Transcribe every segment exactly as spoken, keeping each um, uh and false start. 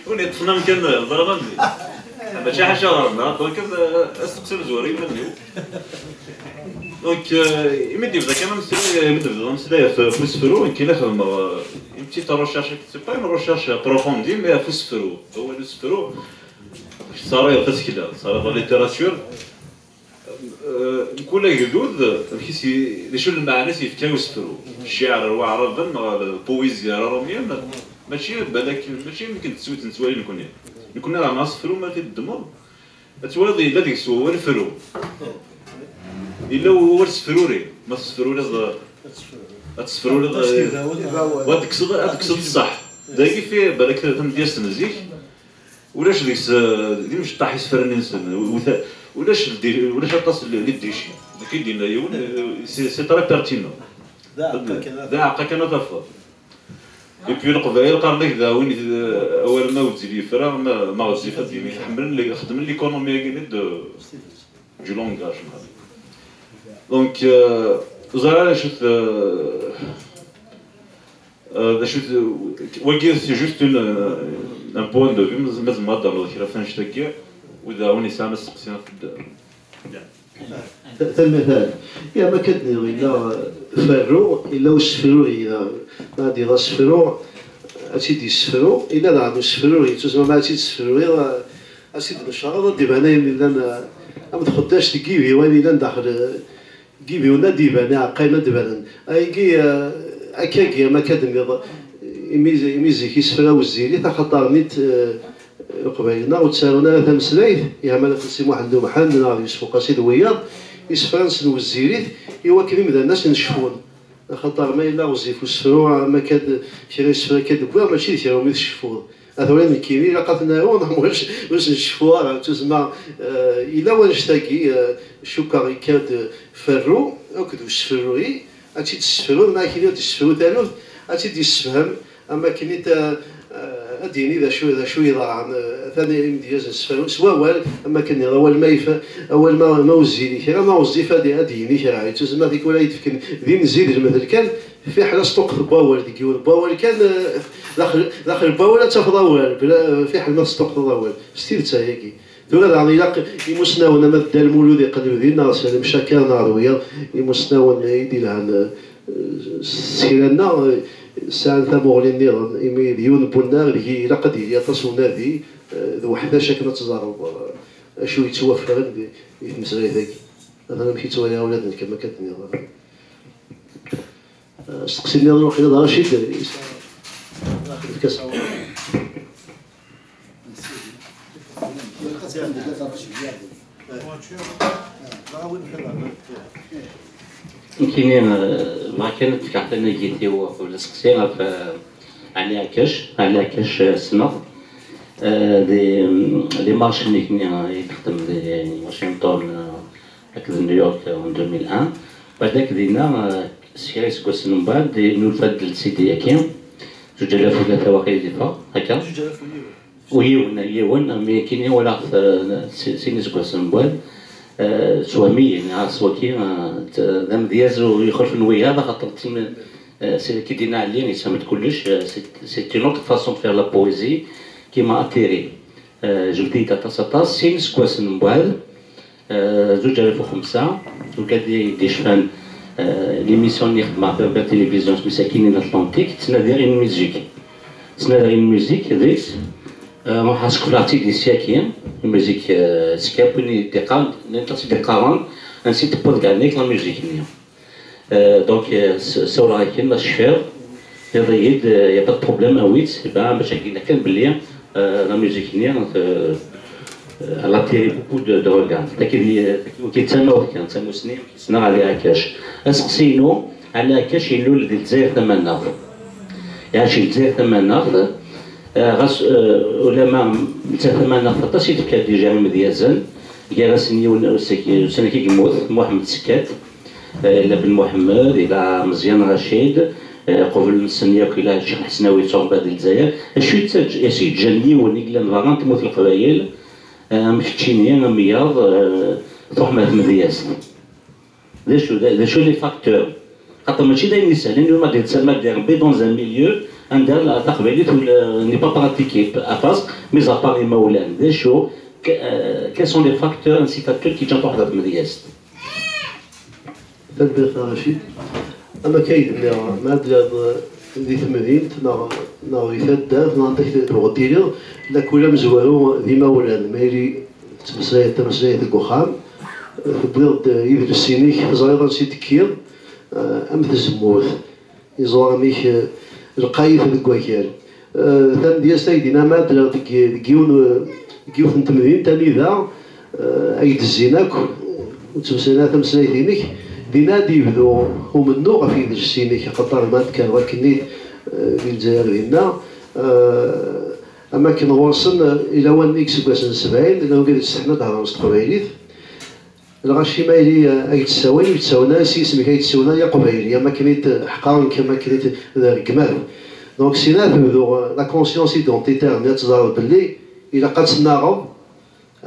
Win yeṭṭfen amkan ẓriɣ andi. Mačči ḥaca ɣer-neɣ, donc ad, ad steqsi amezwaru iman-iw. Donc, euh, imi d-yebda kan ameslay, imi d-yebda ameslay ɣef, ɣef usefru, nekk la xedmeɣ, euh, une petite recherche, c'est pas une recherche approfondie, mais ɣef usefru. Awal usefru, tessarayeḍ tasekla, tessarayeḍ la littérature. Euh, mkul agdud, amek i s-, d acu n lmeɛna i s-yefka usefru? Cciɛer ar waɛraben, neɣ poésie ar aṛumyen, mačči balak, mačči amek n teswit nettwali nekni. Nekni ɣer asefru, ma t-id-ddmeḍ, ad twaliḍ yella deg-s wawal fru. Yella wawal sefruri. Ma tesfruriḍ, ad tesfruriḍ, eh, ad tekkseḍ, ad tekkseḍ ṣṣeḥ. Dagi fi balak tamedyazt n zik, ulac deg-s, eh, d imecṭaḥ isefra-nni-nsen. Uta-, ulac ldi-, ulac aṭas n liddici. Nekk i d-yenna yiwen, eh, c'est, c'est très pertinent. D aɛeqqa kan ad tafeḍ. Et puis Leqbayel qqaren-ak d win i t-, awal ma wezzil yefra, ma, ma ɣezzif ad d-yini. Ḥemmlen li-, xeddmen l'économie-agi de, du langage. Donc, euh, ur ẓriɣ ara d acu-t, euh, euh, d acu-t, wagi c'est juste une, euh, un point de vue, ma, ma tzemreḍ ad d-ternuḍ kra f annect-agi, wid daɣen yesɛan asteqsi ad t-id-, Tanemmirt. Ya, ma kan nniɣ, yella, uh, ferru, yella usefruri, uh, ma ad d-iḍ asefru, ad tt-id-yessefru, yella daɣen usefruri, yettuzma ma ad tt-id-tessefruriḍ, uh, ad tt-id-tnecreḍ, ad d-iban ayen yellan, uh, am txeddact n yibiwen yellan daxel, uh, n yibiwen ad d-iban, iɛeqqayen ad d-banen. Ayagi, uh, akkagi, ma kan nniɣ, imi, imi zik isefra wezzilit, axaṭer nit, uh, Leqbayel-nneɣ ur ttarun ara tameslayt, ihi ma d Si Muḥend Umḥend neɣ d Yusef Uqasi d wiyaḍ, isefra-nsen wezzilit i wakken imdanen ad sen-cfun. Axaṭer ma yella ɣezzif usefru, am akka d-, kra isefra akka d-wwiɣ, mačči d kra umi tceffuḍ. A tura nekkini ilaq ad ten-aruɣ, neɣ ulac, ur sen-ceffuɣ ara, ttuzma, eh, yella wannect-agi, eh, cukkeɣ ikka-d ferru akked usefruri, ad tt-id-tessefru, ma akken ad d-tessefru taluft, ad tt-id-yessefhem, am akken i t-, eh, ad d-yini d acu, d acu yeḍran, eh, atan imedyazen s, s wawal, am akken nniɣ, awal ma yef-, awal ma, ma wezzil i kra, ma ɣezzif ad, ad d-yini kra. Yettuzma tikwal ay d-fken d imezzi d lemtel kan, fiḥel asṭuqqet n wawal deg yiwen n wawal kan, eh, daxel, daxel n wawal ad tafeḍ awal, bla, fiḥel ma tesṭuqqteḍ awal. S tidet ayagi. Tura daɣen ilaq imusnawen ama d Dda Lmulud iqelleb din, neɣ Salim Cakir, neɣ d wiyaḍ imusnawen i d-ilhan, eh, s kra-nneɣ, eh, sɛan tamuɣli nniḍen, imi d yiwen n unnar deg-i ilaq ad yili aṭas n unadi, eh, d uḥdac akken ad teẓreḍ, eh, acu yettwaffɣen di, di tmeslayt-agi. Atan amek i ttwaliɣ ula d nekk, am akka d-nniḍen. Eh, steqsi nniḍen waqila d Racid, eh, yefka-as awal. Nekkini, eh, bɣiɣ kan ad d-fkeɣ tanagit-iw uqbel aseqsi ɣef, eh, Ɛli Ɛekkac. Ɛli Ɛekkac, eh, ssneɣ-t, eh, di, di marche-nni i yexdem di Washington, eh, akked New York, eh, en deux mille un. Badak dinna, eh, s kra iseggasen mbeɛd, i nulfa-d L C D-agi, zuǧ alaf u tlata waqil i d-iffeɣ, akka? U yiwen, yiwen, mi akkin i walaɣ-t, eh, si-, sin iseggasen mbeɛd, eh, swehmiyen, ɣas waki, eh, t-, d amedyaz ur ixulfen wiyaḍ, axaṭer d tim-, eh, c'est, ki d-yenna Ɛli, yesɛa-d kullec, eh, c'est, c'est une autre façon de faire la poésie qui m'a attiré. Eh, jbed-iyi-d aṭas, aṭas, sin iseggasen mbeɛd, eh, zuǧ alaf u xemsa, ugad i d-yecfan, eh, l'émission-nni xedmeɣ Berbère Télévision, isem-is Akkin Atlantique, ttnadiɣ une musique. Ttnadiɣ une musique, deg-s, eh, ruḥeɣ skefleɣ-tt-id i Syaki, une musique, eh, skap, win i d-iqqaren, nniɣ-as i d-iqqaren, ansi d-tewweḍ deg ɛinayek la musique-nni. Euh, donc, euh, s-, sawleɣ akken ma tecfiḍ, tenniḍ-iyi-d, euh, y a pas de problème, awi-tt, eh ben, bac ad k-d-iniɣ kan belli, euh, la musique-nni, euh, euh, elle a attiré beaucoup de, de regards. Taki d, taki d tamawt kan, d tamussni, ssneɣ Ɛli Ɛekkac. Aseqsi-inu, Ɛli Ɛekkac ilul di Lezzayer Tamaneɣt. Iɛac di Lezzayer Tamaneɣt, euh, ɣas, euh, ulama netta tamaneɣt aṭas i tefka déjà imedyazen, gar-asen yiwen ussan-agi yemmut, Muḥemmed Sekkat. Eh, ila Ben Muḥemmed, ila Meẓyan Racid, eh, qubel-nsen yakk ila Ccix Lḥesnawi yettwaṛebba di Lezzayer. Acu yettaǧ-, acu yeǧǧan yiwen i yellan berra n tmurt n Leqbayel, eh, am keččini, am wiyaḍ, eh, truḥem ar tmedyazt? D acu, d, d acu les facteurs? Xaṭer mačči d ayen isehlen, ma d-, ma d-irebbi dans un milieu, Anda la taqbaylit ur, euh, n'est pas pratiquée aṭas, mis à part imawlan. D acu, que- euh, quels sont les facteurs incitateurs qui ǧǧan truḥ ɣer tmedyazt? Tanemmirt a Racid. Am akka i d-nniɣ, ma ad d-tiliḍ di temdint neɣ neɣ di taddart neɣ anda k-tebɣiḍ tiliḍ, lakul amezwaru d imawlan. Ma yili tettmeslayeḍ tameslayt deg uxxam, tewwiḍ-d idles-inek, teẓriḍ ansi d-tekkiḍ, eh, am tzemmurt. Iẓuran-ik, eh, lqayet deg wakal. Eh, tamedyazt ay d-inna ma ad deg, deg yiwen, eh, deg yiwet n temdint anida, eh, ay d-zzin akk, ur ttmeslayen ara tameslayt-inek, dinna ad yebdu umennuɣ ɣef yidles-inek, axaṭer ma ad tekkreḍ akkenni, eh, di Lezzayer dinna, eh, am akken ɣur-sen, eh, i lawan-nni deg iseggasen n sebɛin, llan wigad yettsetḥin ad hedren s teqbaylit. Lɣaci ma yili, eh, ay d-ssawin, ur d-ssawin ara s yisem-ik, ay d-ssawin ara i aqbayli, am akken i t-ḥqaren-k, am akken i t-, d rregmat. Donc, syin ad tebdu, eh, la conscience identitaire-nni, ad teẓreḍ belli ilaq ad tennaɣeḍ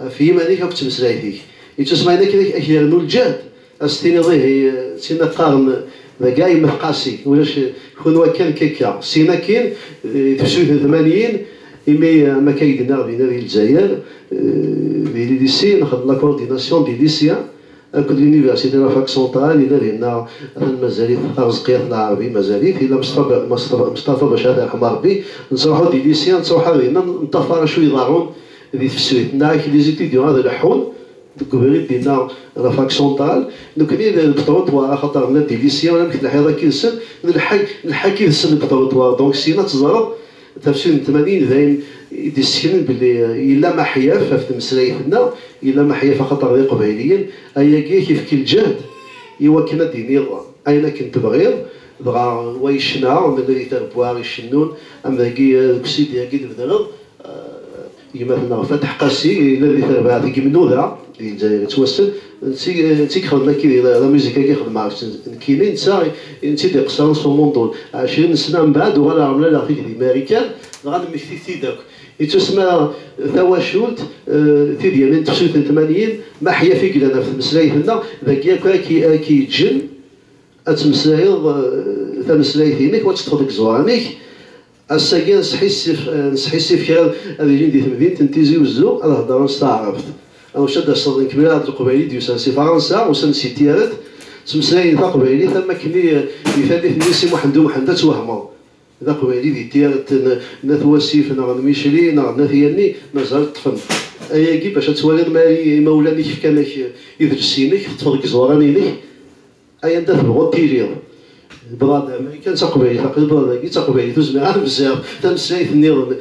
ɣef yiman-ik akked tmeslayt-ik. Yettusemma ayen akken ad k-yernu lǧehd, ad s-tiniḍ ihi, eh, d tin qqaren, dagi ay ma tqasi, ulac, eh, kun wakkan kekka. Syin akkin, eh, tefsut n tmanyin, imi, eh, am akka i d-nniɣ dinna di Lezzayer, eh, di les lycées, nxeddem la coordination des lycéens, akked l'université, la fac centrale, yella dinna, atan mazal-it Arezqi At Lɛerbi, mazal-it, yella Mustafa, Mustafa, Mustafa Bac At Lḥemmerbi, nettruḥu di lycée, nettruḥu ar dinna, neṭṭafar acu iḍerrun di tefsut. Nniɣ-ak, les étudiants ad leḥḥun deg ubrid dinna, la fac centrale, nekkni d, deg trottoir, axaṭer nella di lycée, ulamek telḥiḍ akka yid-sen, nleḥḥa, nleḥḥa akka yid-sen deg trottoir. Donc, syin ad teẓreḍ, tafsut n tmanyin d ayen i d-isseknen belli, eh, yella maḥyaf ɣef tmeslayt-nneɣ, yella maḥyaf axaṭer d iqbayliyen, ayagi ad k-ifk lǧehd i wakken ad d-tiniḍ ayen akken tebɣiḍ, dɣa wa yecna, nella di Terbuɛt icennun, am dagi, eh, deg usidi-agi d-bedreɣ, eh, gma-tneɣ Fatḥ Qasi, yella di terbaɛt deg Imnuda, di Lezzayer yettwassen, netta i ixedmen akid la musique-agi xedmeɣ nekkini, netta, netta i d-iqeṣṣren s umundul. Ɛecrin sna mbeɛd, uɣaleɣ mlaleɣ-t-id di Marikan, dɣa nemmekti-t-id akk. Yettusemma tawacult, eh, tidyanin n tefsut n tmanyin, maḥyaf i yellan ɣef tmeslayt-nneɣ, dagi akk ad k-, ad k-yeǧǧen ad tmeslayeḍ, eh, tameslayt-inek, u ad teṭṭfeḍ deg iẓuran-ik. Ass-agi nesḥissif, eh, nesḥissif kra ad ilin di temdint n Tizi Wezzu, ad heddren s taɛrabt. Amek ad d-taseḍ, nekk mlaleɣ-d leqbayel i d-yusan si Fransa, usan-d si Tiret, ttmeslayen taqbaylit, am wakken i, di tallit-nni Si Muḥend U Mḥend ad twehmeḍ. D aqbayli di Tiret n, n At Wasif, neɣ n Micli, neɣ n At Yanni, mazal ṭṭfen. Ayagi bac ad twaliḍ ma imawlan-ik fkan-ak idles-inek, teṭṭfeḍ deg iẓuran-inek, ay anda tebɣuḍ tiliḍ. Tewwḍeḍ ar Marikan d taqbaylit, aql-i wwḍeɣ dagi d taqbaylit, ur zmireɣ ara ad bẓiɣ tameslayt nniḍen.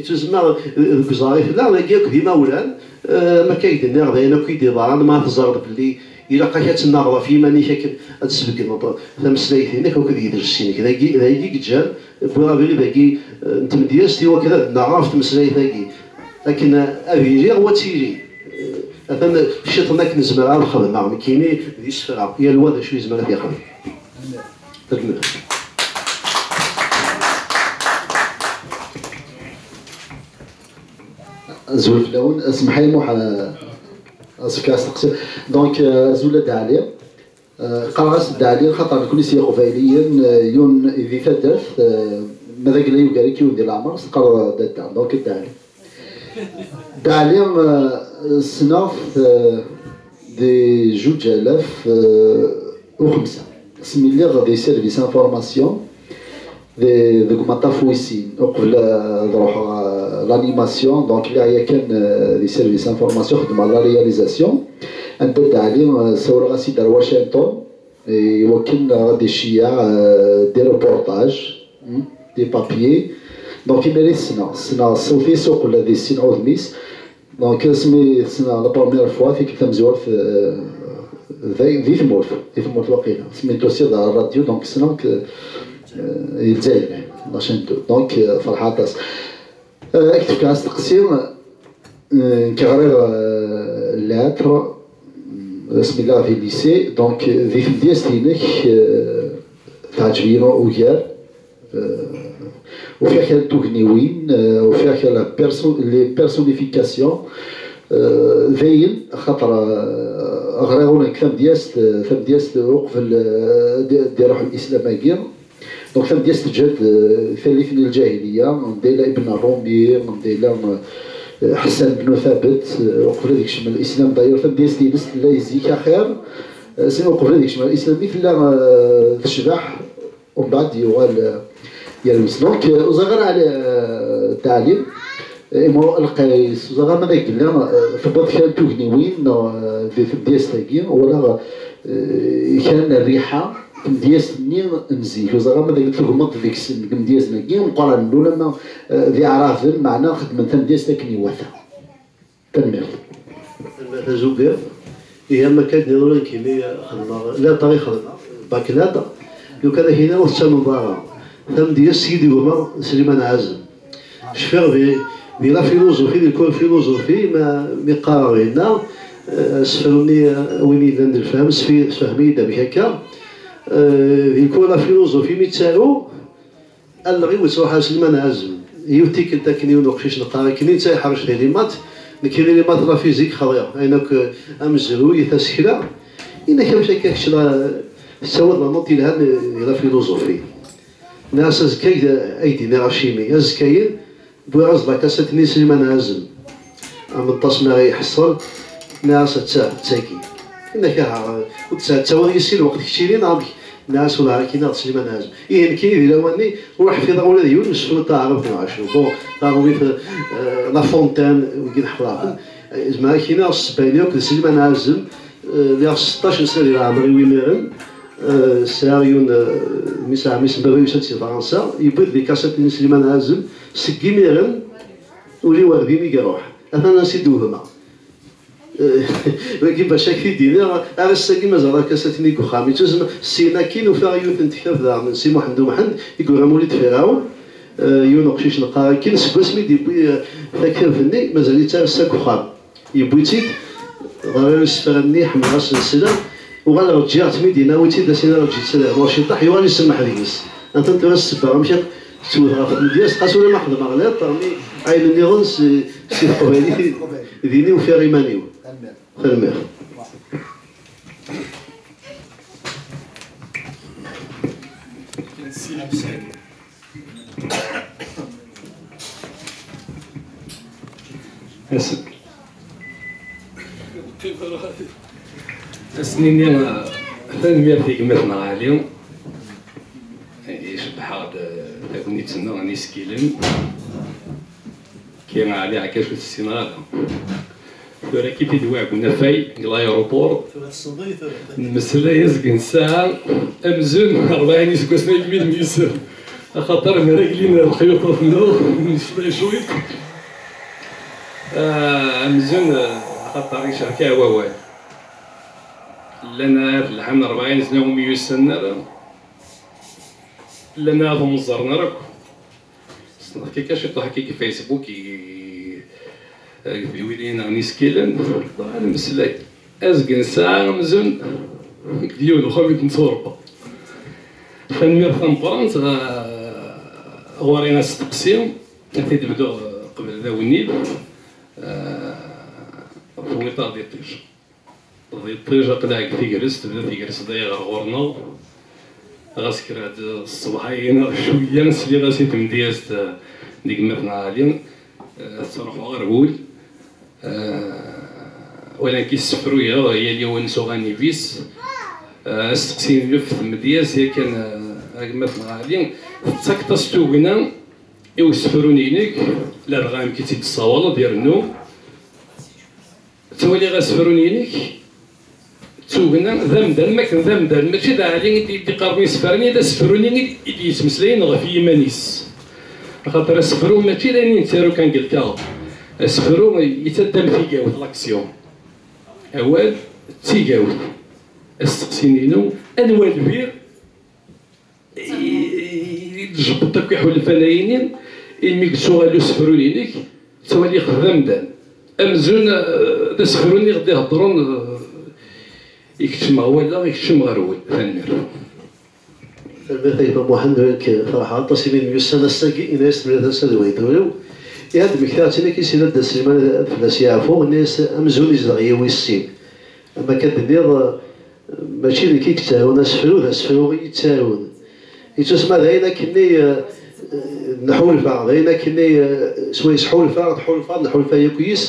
Yettusemma deg uẓar i tella, dagi akk d imawlan, eh, am akka i d-nniɣ, d ayen akk i d-iḍran, ma teẓẓareḍ belli ilaq-ak ad tennaɣeḍ ɣef yiman-ik akken ad d-tesbeggneḍ tameslayt-inek akked yidles-inek. Dagi, dagi i yeǧǧan, wwiɣ abrid-agi, eh, n tmedyazt i wakken ad nnaɣeɣ ɣef tmeslayt-agi. Akken ad iliɣ u ad tili. Eh, atan ciṭ n akken zemreɣ ad xedmeɣ nekkini d isefra, yal wa d acu yezmer ad t-ixdem. Azul fell-awen, semḥ-iyi Muḥ, eh, asefk asteqsi. Donc, eh, azul a Dda Ɛli. Eh, qqareɣ-as Dda Ɛli, xaṭer nekni s Yiqbayliyen, eh, yiwen di taddart, eh, ma d agla yugar-ik yiwen di leɛmer, teqqareḍ Dadda, donc Dda Ɛli. Dda Ɛli, eh, ssneɣ-t, eh, di zuǧ alaf, eh, u xemsa. Asmi lliɣ di service information, di, deg umaṭṭaf wis sin, uqbel, eh, ad ruḥeɣ, eh, l'animation, donc lliɣ yakan, eh, di service information, xeddmeɣ la réalisation. Anda Dda Ɛli, eh, sawleɣ-as-id ar Washington, i wakken ad d-iceyyeɛ, eh, des reportages, hmm, des papiers. Donc imir i t-ssneɣ, ssneɣ ṣṣut-is uqbel ad issin udem-is. Donc asmi t-ssneɣ la première fois, tikkelt tamezwarut, eh, di, di tmurt, di tmurt waqila. Asmi d-tusiḍ ar rradyu, donc ssneɣ-k, eh, i Lezzayer, la chaîne deux. Donc, eh, ferḥeɣ aṭas. Eh, ad k-d-fkeɣ asteqsi, eh, nekk ɣriɣ, eh, lettre, mm, asmi lliɣ di lycée, donc, eh, di tmedyazt-inek, eh, teɛǧeb-iyi ugar. Eh, ufiɣ kra n tugniwin, eh, ufiɣ kra la perso-, les personnifications, eh, d ayen, axaṭer, eh, ɣriɣ ula deg tamedyazt, eh, tamedyazt uqbel, eh, d, d iruḥ lislam-agi. Donc tamedyazt teǧǧa-d, euh, tallit-nni n lǧahiliya, anda yella Ibn Rumi, anda yella, euh, Ḥessan ben Thabet, euh, uqbel ad yekcem lislam. D'ailleurs tamedyazt-ines tella i zik axir, euh, si uqbel ad yekcem lislam i tella, euh, tecbeḥ, umbeɛd yuɣal, euh, yerwes. Donc, euh, ur ẓriɣ ara, euh, Dda Ɛli, Imru Lqayes, ẓriɣ ama d agella, eh, tewwiḍ kra n tugniwin, eh, di tmedyazt-agi, wala, eh, kra n rriḥa, tmedyazt-nni n zik, ẓriɣ ama d agella tugmeḍ deg-sen, deg imedyazen-agi, meqqren, ulamma, eh, d iɛraben, meɛna xedmen tamedyazt akken iwata. Tanemmirt. Tanemmirt a Zuger. Ihi, am akka d-nniḍen ula d nekkini xedmeɣ, la ṭari xedmeɣ, bac la ṭa. Lukan akina ur tettamneḍ ara. Tamedyazt i d-igma Sliman Ɛazem. Cfiɣ di, di la philosophie, di cours philosophie, ma, mi qqareɣ dinna, eh, asefru-nni, eh, win yellan d lefhem, sfi-, sfehmi-yi-d amek akka. Eh, di cours la philosophie, mi ttaruɣ, Alleɣ-iw ittruḥ ar Sliman Ɛazem. Yiwet tikkelt akken yiwen uqcic neqqar akken, netta iḥrec di les maths, nekk di les maths la physique xḍiɣ. Ayen akk, eh, amezruy, tasekla. Yenna-k amek akka kečč la, tettawiḍ la note yelhan di la philosophie. Nniɣ-as azekka ay d-, ay d-iniɣ acimi. Azekka-yin, wwiɣ-as la cassette-nni Sliman Ɛazem. Amenṭas mi ara iḥṣel, nniɣ-as atta, d tagi. Yenna-k aha, ur d-tettawiḍ yis-i lweqt keččini neɣ amek? Nniɣ-as wellah akken ad Sliman Ɛazem. Ihi nekkini di lawan-nni ur ḥfiḍeɣ ula d yiwen n usefru n taɛrabt neɣ acu. Bon, taɣwit, eh, La Fontaine, wigi neḥfḍeɣ-ten. Eh, zemreɣ ad k-iniɣ ssebba-inu akk d Sliman Ɛazem, eh, lliɣ seṭṭac n sna di leɛmer-iw imiren. Eh, sɛiɣ yiwen, eh, mmi-s n ɛemmi-s n baba yusa-d si Fransa, yewwi-d les cassettes-nni n Sliman Ɛazem, seg imiren ul-iw ar din i iruḥ. Atan ansi d-wehmeɣ. Eh, wagi bac ak-t-id-iniɣ, ar ass-agi mazal la cassette-nni deg uxxam. Ittusemma, syin akkin ufiɣ yiwet n tektabt daɣen n Si Muḥend Umḥend, i yura Mulid Firɛun, eh, yiwen uqcic neqqar akkin, seg wasmi d-yewwi, eh, taktabt-nni, mazal-itt ar ass-a deg uxxam. Yewwi-tt-id, ɣer isefra-nni, ḥemmleɣ ad s-nsel, uɣaleɣ ǧǧiɣ-tt mi d-yenna wi-tt-id, ad s-iniɣ ǧǧiɣ-tt ad rnuɣ ciṭṭaḥ, yuɣal isemmeḥ deg-s. Anta tura ssebba, amek ad tettwet ɣef tmedyazt, xas ulamma xedmeɣ ɣliḍ, termi ayen nniḍen si, si teqbaylit, din i ufiɣ iman-iw. Tanemmirt. Ass-, ad s-nini, uh, tanemmirt i gma-tneɣ Ɛli. Icebbeḥ-aɣ-d, uh, tagnit-nneɣ n yisekkilen. Kra Ɛli Ɛekkac ur t-ssineɣ ara. Tura kif i d-wwiɣ deg unafag, deg l'aéroport, nmeslay azgen ssaɛa, amzun rebɛin iseggasen ay yemmid mmi-s, axaṭer mraglin lexyuṭat-nneɣ, nmeslay cwiṭ. Ah, amzun, ah, axaṭer icerkeɛ wawal. Llan ara telḥan rebɛin sna umi yusan ara. Llan ara temẓern ara akk. Ssneɣ-k akka ciṭuḥ akka deg Facebook, i, deg tedwilin neɣ n yisekkilen, bɣiɣ ad nemmeslay. Azgen ssaɛa amzun deg yiwen uxxam i ten-tturebba. Tanemmirt tameqqrant, ɣ-, ɣur-i asteqsi, ad t-id-bduɣ qbel d awennit, eh, tewwiḍ-aɣ-d iṭij. Di ṭij aql-aɣ deg tegrest, tebda tegrest daɣ ɣer ɣur-neɣ. Ɣas kra-d ṣṣbeḥ-agi neɣ cwiya sliɣ-as i tmedyazt, eh, n gma-tneɣ Ɛli, eh, tettruḥu ɣer wul. Eh, wala nekk issefruyeɣ, yal yiwen s uɣanib-is. Eh, asteqsi-inu ɣef tmedyazt yakan, eh, a gma-tneɣ Ɛli, tettakeḍ-as tugna i usefru-inek, ladɣa amek i tt-id-tessawaleḍ, irennu. Ttwaliɣ asefru-inek d tugna d amdan, makken d amdan, mačči d Ɛli i d-, i d-iqerben isefra-nni, d asefru-nni i d-, i d-yettmeslayen ɣef yiman-is. Axaṭer asefru mačči d ayen i nettaru kan deg lkaɣeḍ. Asefru yettaddam tigawt, l'action. Awal d tigawt. Asteqsi-inu, anwa lbir i, i, i d-tjebbeḍ akk iḥulfan-ayini, imi yettuɣal usefru-inek, ttwaliɣ-t d amdan. Amzun, eh, d asefru-nni i ɣ-d-iheddren, eh, ikeččem ɣer wallaɣ, ikeččem ɣer wul. Tanemmirt. Tanemmirt a gma Muḥend, nekk ferḥeɣ aṭas imi nemyussan ass-agi, ini-as tanemmirt ass-a d wayeḍ-iw. Ihi ad d-mmektiɣ-tt-in akka i s-yenna Dda Sliman ad fell-as yeɛfu, ini-as amzun izdeɣ yiwi sin. Am akka d-tenniḍ, mačči d nekk i yettarun asefru, d asefru i yettarun. Yettusma d ayen akkenni, eh, nḥulfa, d ayen akkenni, eh, swayes ḥulfaɣ, tḥulfaḍ, nḥulfa yakk yis,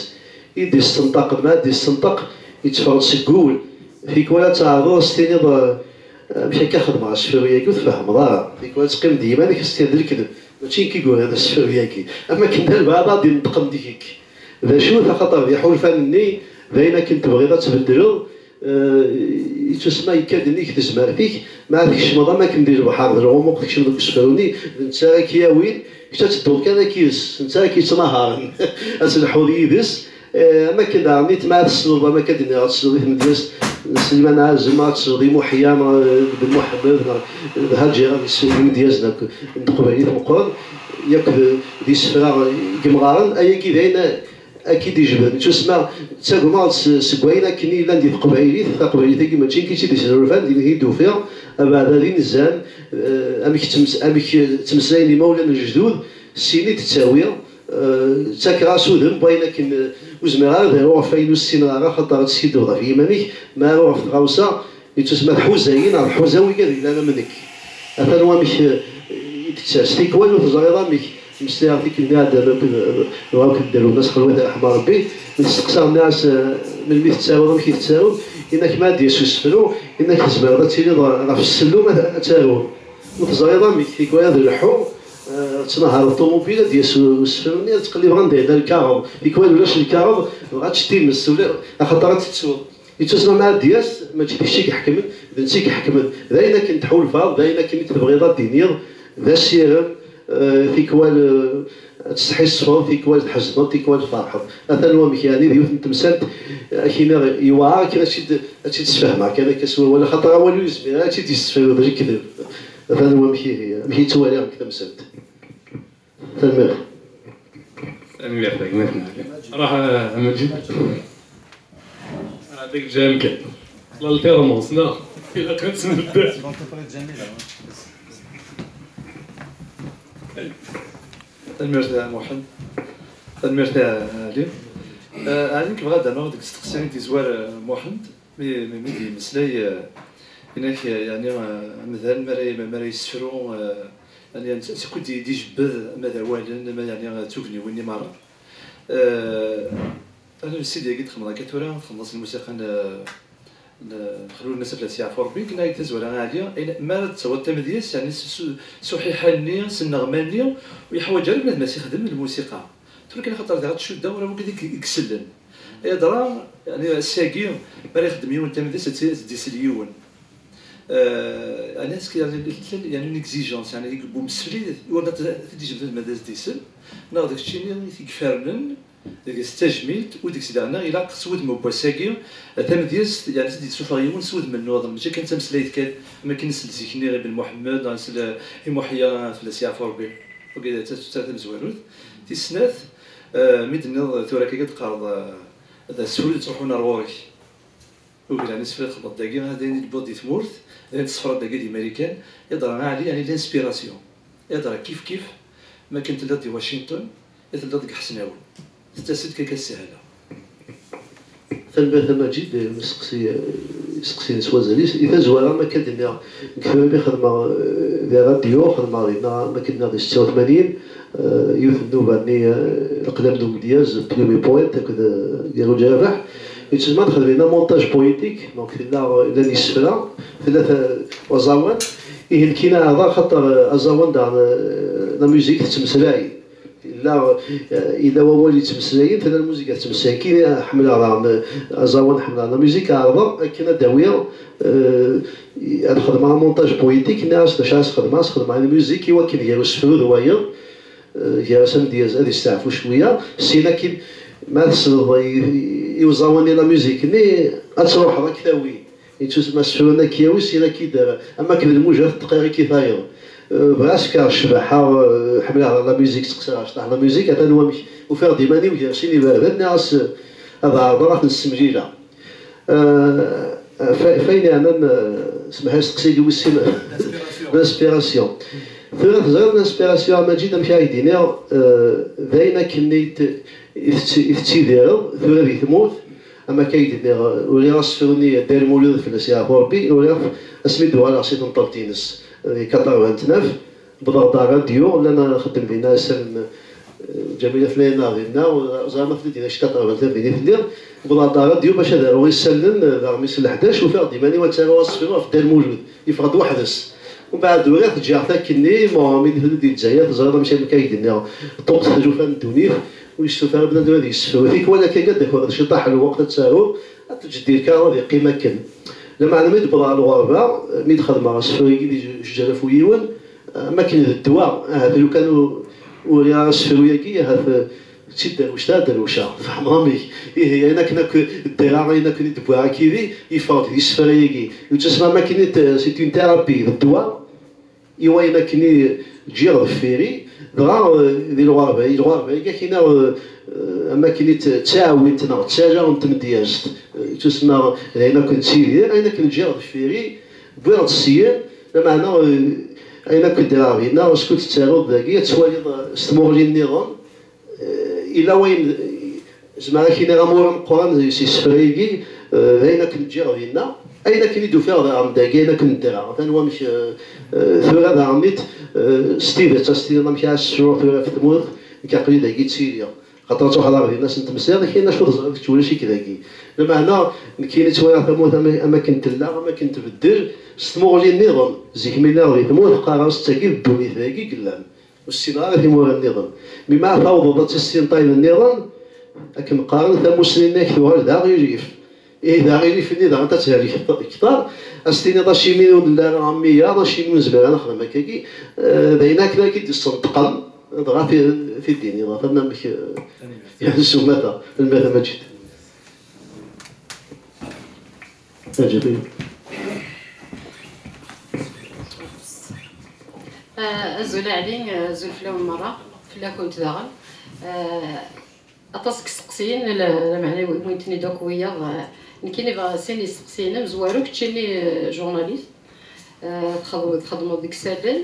i d-yessenṭaq, ma ad d-yessenṭaq, yetteffeɣ-d seg wul. Tikwal ad tɛerḍeḍ ad s-tiniḍ, eh, amek akka xedmeɣ asefru-yagi, ur tfehmeḍ ara. Tikwal ad teqqimeḍ d yiman-ik, ad s-tiniḍ d lekdeb. Mačči nekk i yuran asefru-yagi. Am akken d albaɛḍ ad d-ineṭqen deg-k. D acu-t? Axaṭer d iḥulfan-nni, d ayen akken tebɣiḍ ad tbeddleḍ, eh, yettusma yekka-d nnig tezmert-ik, ma ad tkecmeḍ am akken di lebḥer, d lɣumuq, tkecmeḍ deg usefru-nni, d netta ara k-yawin, kečč ad tedduḍ kan akk yid-s, netta ara k-yettnaharen, ad telḥuḍ yid-s. Eh, am akken daɣen nitma ad tessneḍ, am akka d-nniɣ, ad tessneḍ i tmedyazt n Sliman Ɛazem, ad tessneḍ i Muḥya, neɣ, eh, Ben Muḥemmed, neɣ, eh, d Haǧi, ad tessneḍ imedyazen akk n teqbaylit meqqren, yakk d, d isefra yemɣaren, ayagi d ayen ad k-id-ijebden. Ttusma, ttagmeɣ-d s-, seg wayen akken i yellan di teqbaylit, taqbaylit-agi mačči nekk i tt-id-isnulfan, din i d-ufiɣ, abeɛda d inzan, eh, amek ttmes-, amek ttmeslayen imawlan n lejdud, syin i d-ttawiɣ, eh, ttakeɣ-as udem, wayen akken, eh, ur zmireɣ ara ad aruɣ ɣef wayen ur ssineɣ ara, axaṭer ad teskiddbeḍ ɣef yiman-ik, ma aruɣ ɣef tɣawsa, yettusma tḥuza-yi neɣ tḥuza wigad yellan am nekk. Atan wamek, eh, i d-tetters. Tikwal ur teẓriḍ amek, meslayeɣ tikkelt iɛeddan akked, eh, akked Dda Lwennas, xelwat iṛḥem Ṛebbi, mi testeqsaɣ, nniɣ-as, eh, melmi tettaruḍ, amek i tettaruḍ? Yenna-k ma ad d-yas usefru, yenna-k tzemreḍ ad tiliḍ ɣef ssellum ad, ad taruḍ. Ur teẓriḍ amek, tikwal ad lḥuɣ, eh, ttnahareɣ ṭumubil, ad d-yas u-, usefru-nni, ad ttqellibeɣ anda yella lkaɣeḍ. Tikwal ulac lkaɣeḍ, dɣa ad tečč times, ula, axaṭer ad tettuḍ. Yettusma ma ad d-yas, mačči d kečč i iḥekmen, d netta i iḥekmen. D ayen akken tḥulfaḍ, d ayen akken i tebɣiḍ ad d-tiniḍ, d asirem, eh, tikwal, eh, ad tesḥissfeḍ, tikwal tḥezneḍ, tikwal tferḥeḍ. Atan wamek, yeɛni d yiwet n temsalt, eh, ad k-iniɣ, yewɛer akken ad tt-id-, ad tt-id-sfehmeɣ kan akka s wawal, axaṭer awal ur yezmir ara ad tt-id-yessefru d lekdeb. Atan wamek ihi, amek i ttwaliɣ deg temsalt. Tanemmirt. Tanemmirt a gma-tneɣ. Ruḥ a Maǧid. Ɛadak ǧǧan kan. L'alternance, neɣ? Ilaq ad tt-nebder. Tanemmirt a Muḥend. Tanemmirt a Ɛli. Eh, Ɛli, nekk bɣiɣ ad d-rnuɣ deg usteqsi i d-yezwar, eh, Muḥend. Mi, mi, mi d-yemmeslay, eh, inak, eh, yeɛni, eh, amdan mi ara, mi ara yessefru, eh, yeɛni, s-, skud i d-ijebbed, ama d awalen, ama, yeɛni, eh, d tugniwin-nni merra. Eh, ana d sidi-agi d-txedmeḍ akka tura, txedmeḍ-as lmusiqa n, n, n Xlul Nasaf Lasiɛef Ṛebbi, nekk nniɣ-ak tazwara a Ɛli, ayen, mi ara d-tawiḍ tamedyazt, yeɛni, s, s, s uḥiḥan-nni, s nneɣma-nni, ur yeḥwaǧ ara bnadem ad s-ixdem lmusiqa. Tura kan axaṭer diɣ ad tcuddeɣ ula wigi i, i isellen. Ay adra, yeɛni, ass-agi, mi ara ixeddem yiwen tamedyazt, ad tt-, ad tt-id-isel yiwen. Eh, yeɛni, est-ce que, yeɛni, llan, yeɛni, une exigence, yeɛni, deg umsefli, i wanda t-, t-id-ijbed ma d as-d-isel, neɣ d keččini i t-ifernen, deg-s tajmilt, u deg-s daɣen ilaq s wudem n wass-agi, tamedyazt, yeɛni, ad d-yessufeɣ yiwen s wudem nniḍen, mačči kan d tameslayt kan, am akken nsel zik-nni i Ben Muḥemmed, neɣ nsel i Muḥya, fell-as yeɛfu Rebbi. Wagi d ta-, ta-, tamezwarut. Tis snat, eh, mi d-tenniḍ tura akka i d-teqqareḍ, eh, d asefru i d-yettruḥun ar ɣur-k. Uglan isefra txedmeḍ dagi, ad ayen i d-tewwiḍ di tmurt, d ayen tessefraḍ dagi di Marikan, yeḍra ɛli, yeɛni l'inspiration. Yeḍra kif kif, ma akken telliḍ di Washington, i telliḍ deg Ḥesnawen. Tettas-d kan akka ssehla. Tanemmirt a Maǧid, isteqsi, isteqsiyen s wazal-is. I tazwara, ma akka d-nniɣ, deg tura mi xedmeɣ, eh, di rradyu, xedmeɣ dinna, ma akka d-nniɣ, di setta u tmanyin, eh, yiwet n nnuba-nni, eh, leqlam n umedyaz, Plume et Poète, akked, eh, Garuǧ Rabeḥ. Yettezmer ad nexdem dinna montage poétique, donc tella, eh, llan yisefra, tella ta-, uẓawan. Ihi nekkini ɛerḍeɣ, axaṭer, eh, aẓawan daɣen, eh, la musique tettmeslay. Yella, eh, yella wawal yettmeslayen, tella lmuziga tettmeslay. Kini ḥemmleɣ daɣen, eh, aẓawan, ḥemmleɣ la musique, ɛerḍeɣ akken ad d-awiɣ, eh, ad xedmeɣ montage poétique, nniɣ-as d acu ara sxedmeɣ, sxedmeɣ la musique i wakken gar usefru d wayeḍ, eh, gar-as amedyaz ad isteɛfu cwiya, syin akin ma tesleḍ i, i, i uẓawan-nni la musique-nni, ad truḥeḍ ad k-tawi. Yettusma asefru-nni ad k-yawi, syin ad k-id-, am akken d lmuja teṭṭeq i k-tayeḍ. Eh, bɣiɣ ad s-fkeɣ ccbaḥa, eh, ḥemmleɣ la musique, ttqesireɣ cṭaḥ la musique, atan wamek ufiɣ-d iman-iw gar sin iberdan, nniɣ-as, eh, ad ɛerḍeɣ ad ten-ssemlileɣ. Eh, fa-, fayen yeɛnan, eh, semmeḥ-iyi asteqsi-agi wis sin, l'inspiration. Tura teẓriḍ l'inspiration, a Maǧid, amek ara k-d-iniɣ, eh, d ayen akken i t-, i tetti-, i tettidireḍ tura di tmurt, am akka i d-nniɣ, uriɣ asefru-nni Dda Lmulud fell-as yeɛfu Rebbi, uriɣ-t asmi d-uɣaleɣ si tenṭelt-ines. Di quatre-vingt-neuf, wwḍeɣ-d ɣer radyu, llan nxeddem dinna isallen, eh, Ǧamila tella-yaneɣ dinna, ur ẓriɣ ma tella dinna quatre-vingt-neuf, din i telliḍ. Wwḍeɣ-d ɣer radyu bac ad aruɣ isallen, eh, daɣ mi s leḥdac, ufiɣ-d iman-iw ad ttaruɣ asefru ɣef Dda Lmulud, yeffeɣ-d weḥd-s. Umbeɛd uriɣ-t, ǧǧiɣ-t akkenni, bon, mi d-tella di Lezzayer, teẓriḍ amek akka i d-nniɣ, ṭṭuqqet tlufa n ddunit, ur yestufa ara bnadem ad yessefru. Tikwal akka ad d-takeḍ ciṭṭaḥ n lweqt ad taruḍ, ad teǧǧeḍ lkaɣeḍ ad yeqqim akken. Lameɛna mi d-wwḍeɣ ɣer lɣerba, mi d-xedmeɣ asefru-agi di Jǧalafu yiwen, am akken d ddwa, ahat lukan ur, ur uriɣ ara asefru-agi, ahat, eh, d tidderwect ara derwceɣ, tfehmeḍ amek? Ihi, ayen akken akk ddreɣ, ayen akken i d-wwiɣ akid-i, yeffeɣ-d di isefra-agi. Yettusemma am akken i d, c'est une thérapie, d ddwa, i wayen akken i ǧǧiɣ deffir-i, dɣa, eh, di lɣerba, i lɣerba-agi akken, eh, am akken i d, d taɛwint neɣ d tala n tmedyazt, eh, yettusemma d ayen akken ttidireɣ, ayen akken ǧǧiɣ deffir-i, wwiɣ-d syin, lameɛna, eh, ayen akk ddreɣ dinna, skud tettaruḍ dagi, ad twaliḍ, eh, s tmuɣli nniḍen, eh, yella wayen, eh, zemreɣ ad k-iniɣ amur ameqqran s isefra-agi, eh, d ayen akken ǧǧiɣ dinna, ayen akken i d-ufiɣ daɣen dagi, ayen akken ddreɣ. Atan wamek, eh, eh, tura daɣen-it, eh, s tidet, ad s-tiniḍ amek ara s-sruɣ tura ɣef tmurt, nekk aql-i dagi ttiliɣ. Xaṭer ad truḥeḍ ɣer din, ad sen-temsiḍ, kra n acu teẓriḍ kečč ulac-ik dagi. Lameɛna, nekkini ttwaliɣ tamurt am, am akken tella, am akken tbeddel, s tmuɣli nniḍen. Zik mi lliɣ di tmurt, qqareɣ-as d tagi d ddunit dagi i yellan. Ur ssineɣ ara timura nniḍen. Mi ma tawḍeḍ ad tissineḍ ayen nniḍen, akken qqaren, tamussni-nni ad k-tuɣal d aɣilif. Ihi d aɣilif-nni daɣen ad thelkeḍ kteṛ, ad s-tiniḍ acimi ur nelli ara am wiyaḍ, acimi ur nezmir ara nexdem akkagi, eh, d ayen akken ara k-id-yessenṭqen, dɣa ti-, t-id-tiniḍ, atan amek, eh, s umata, tanemmirt a Maǧid. A Ǧabil. Ah, azul a Ɛli, azul fell-awen merra, fell-akent daɣen. Ah, aṭas n yisteqsiyen, la-, lameɛna wwin-ten-id akk wiyaḍ. Ah, nekkini bɣiɣ sin yisteqsiyen amezwaru, keččini, ah, journaliste, ah, txedmeḍ, txedmeḍ deg isallen.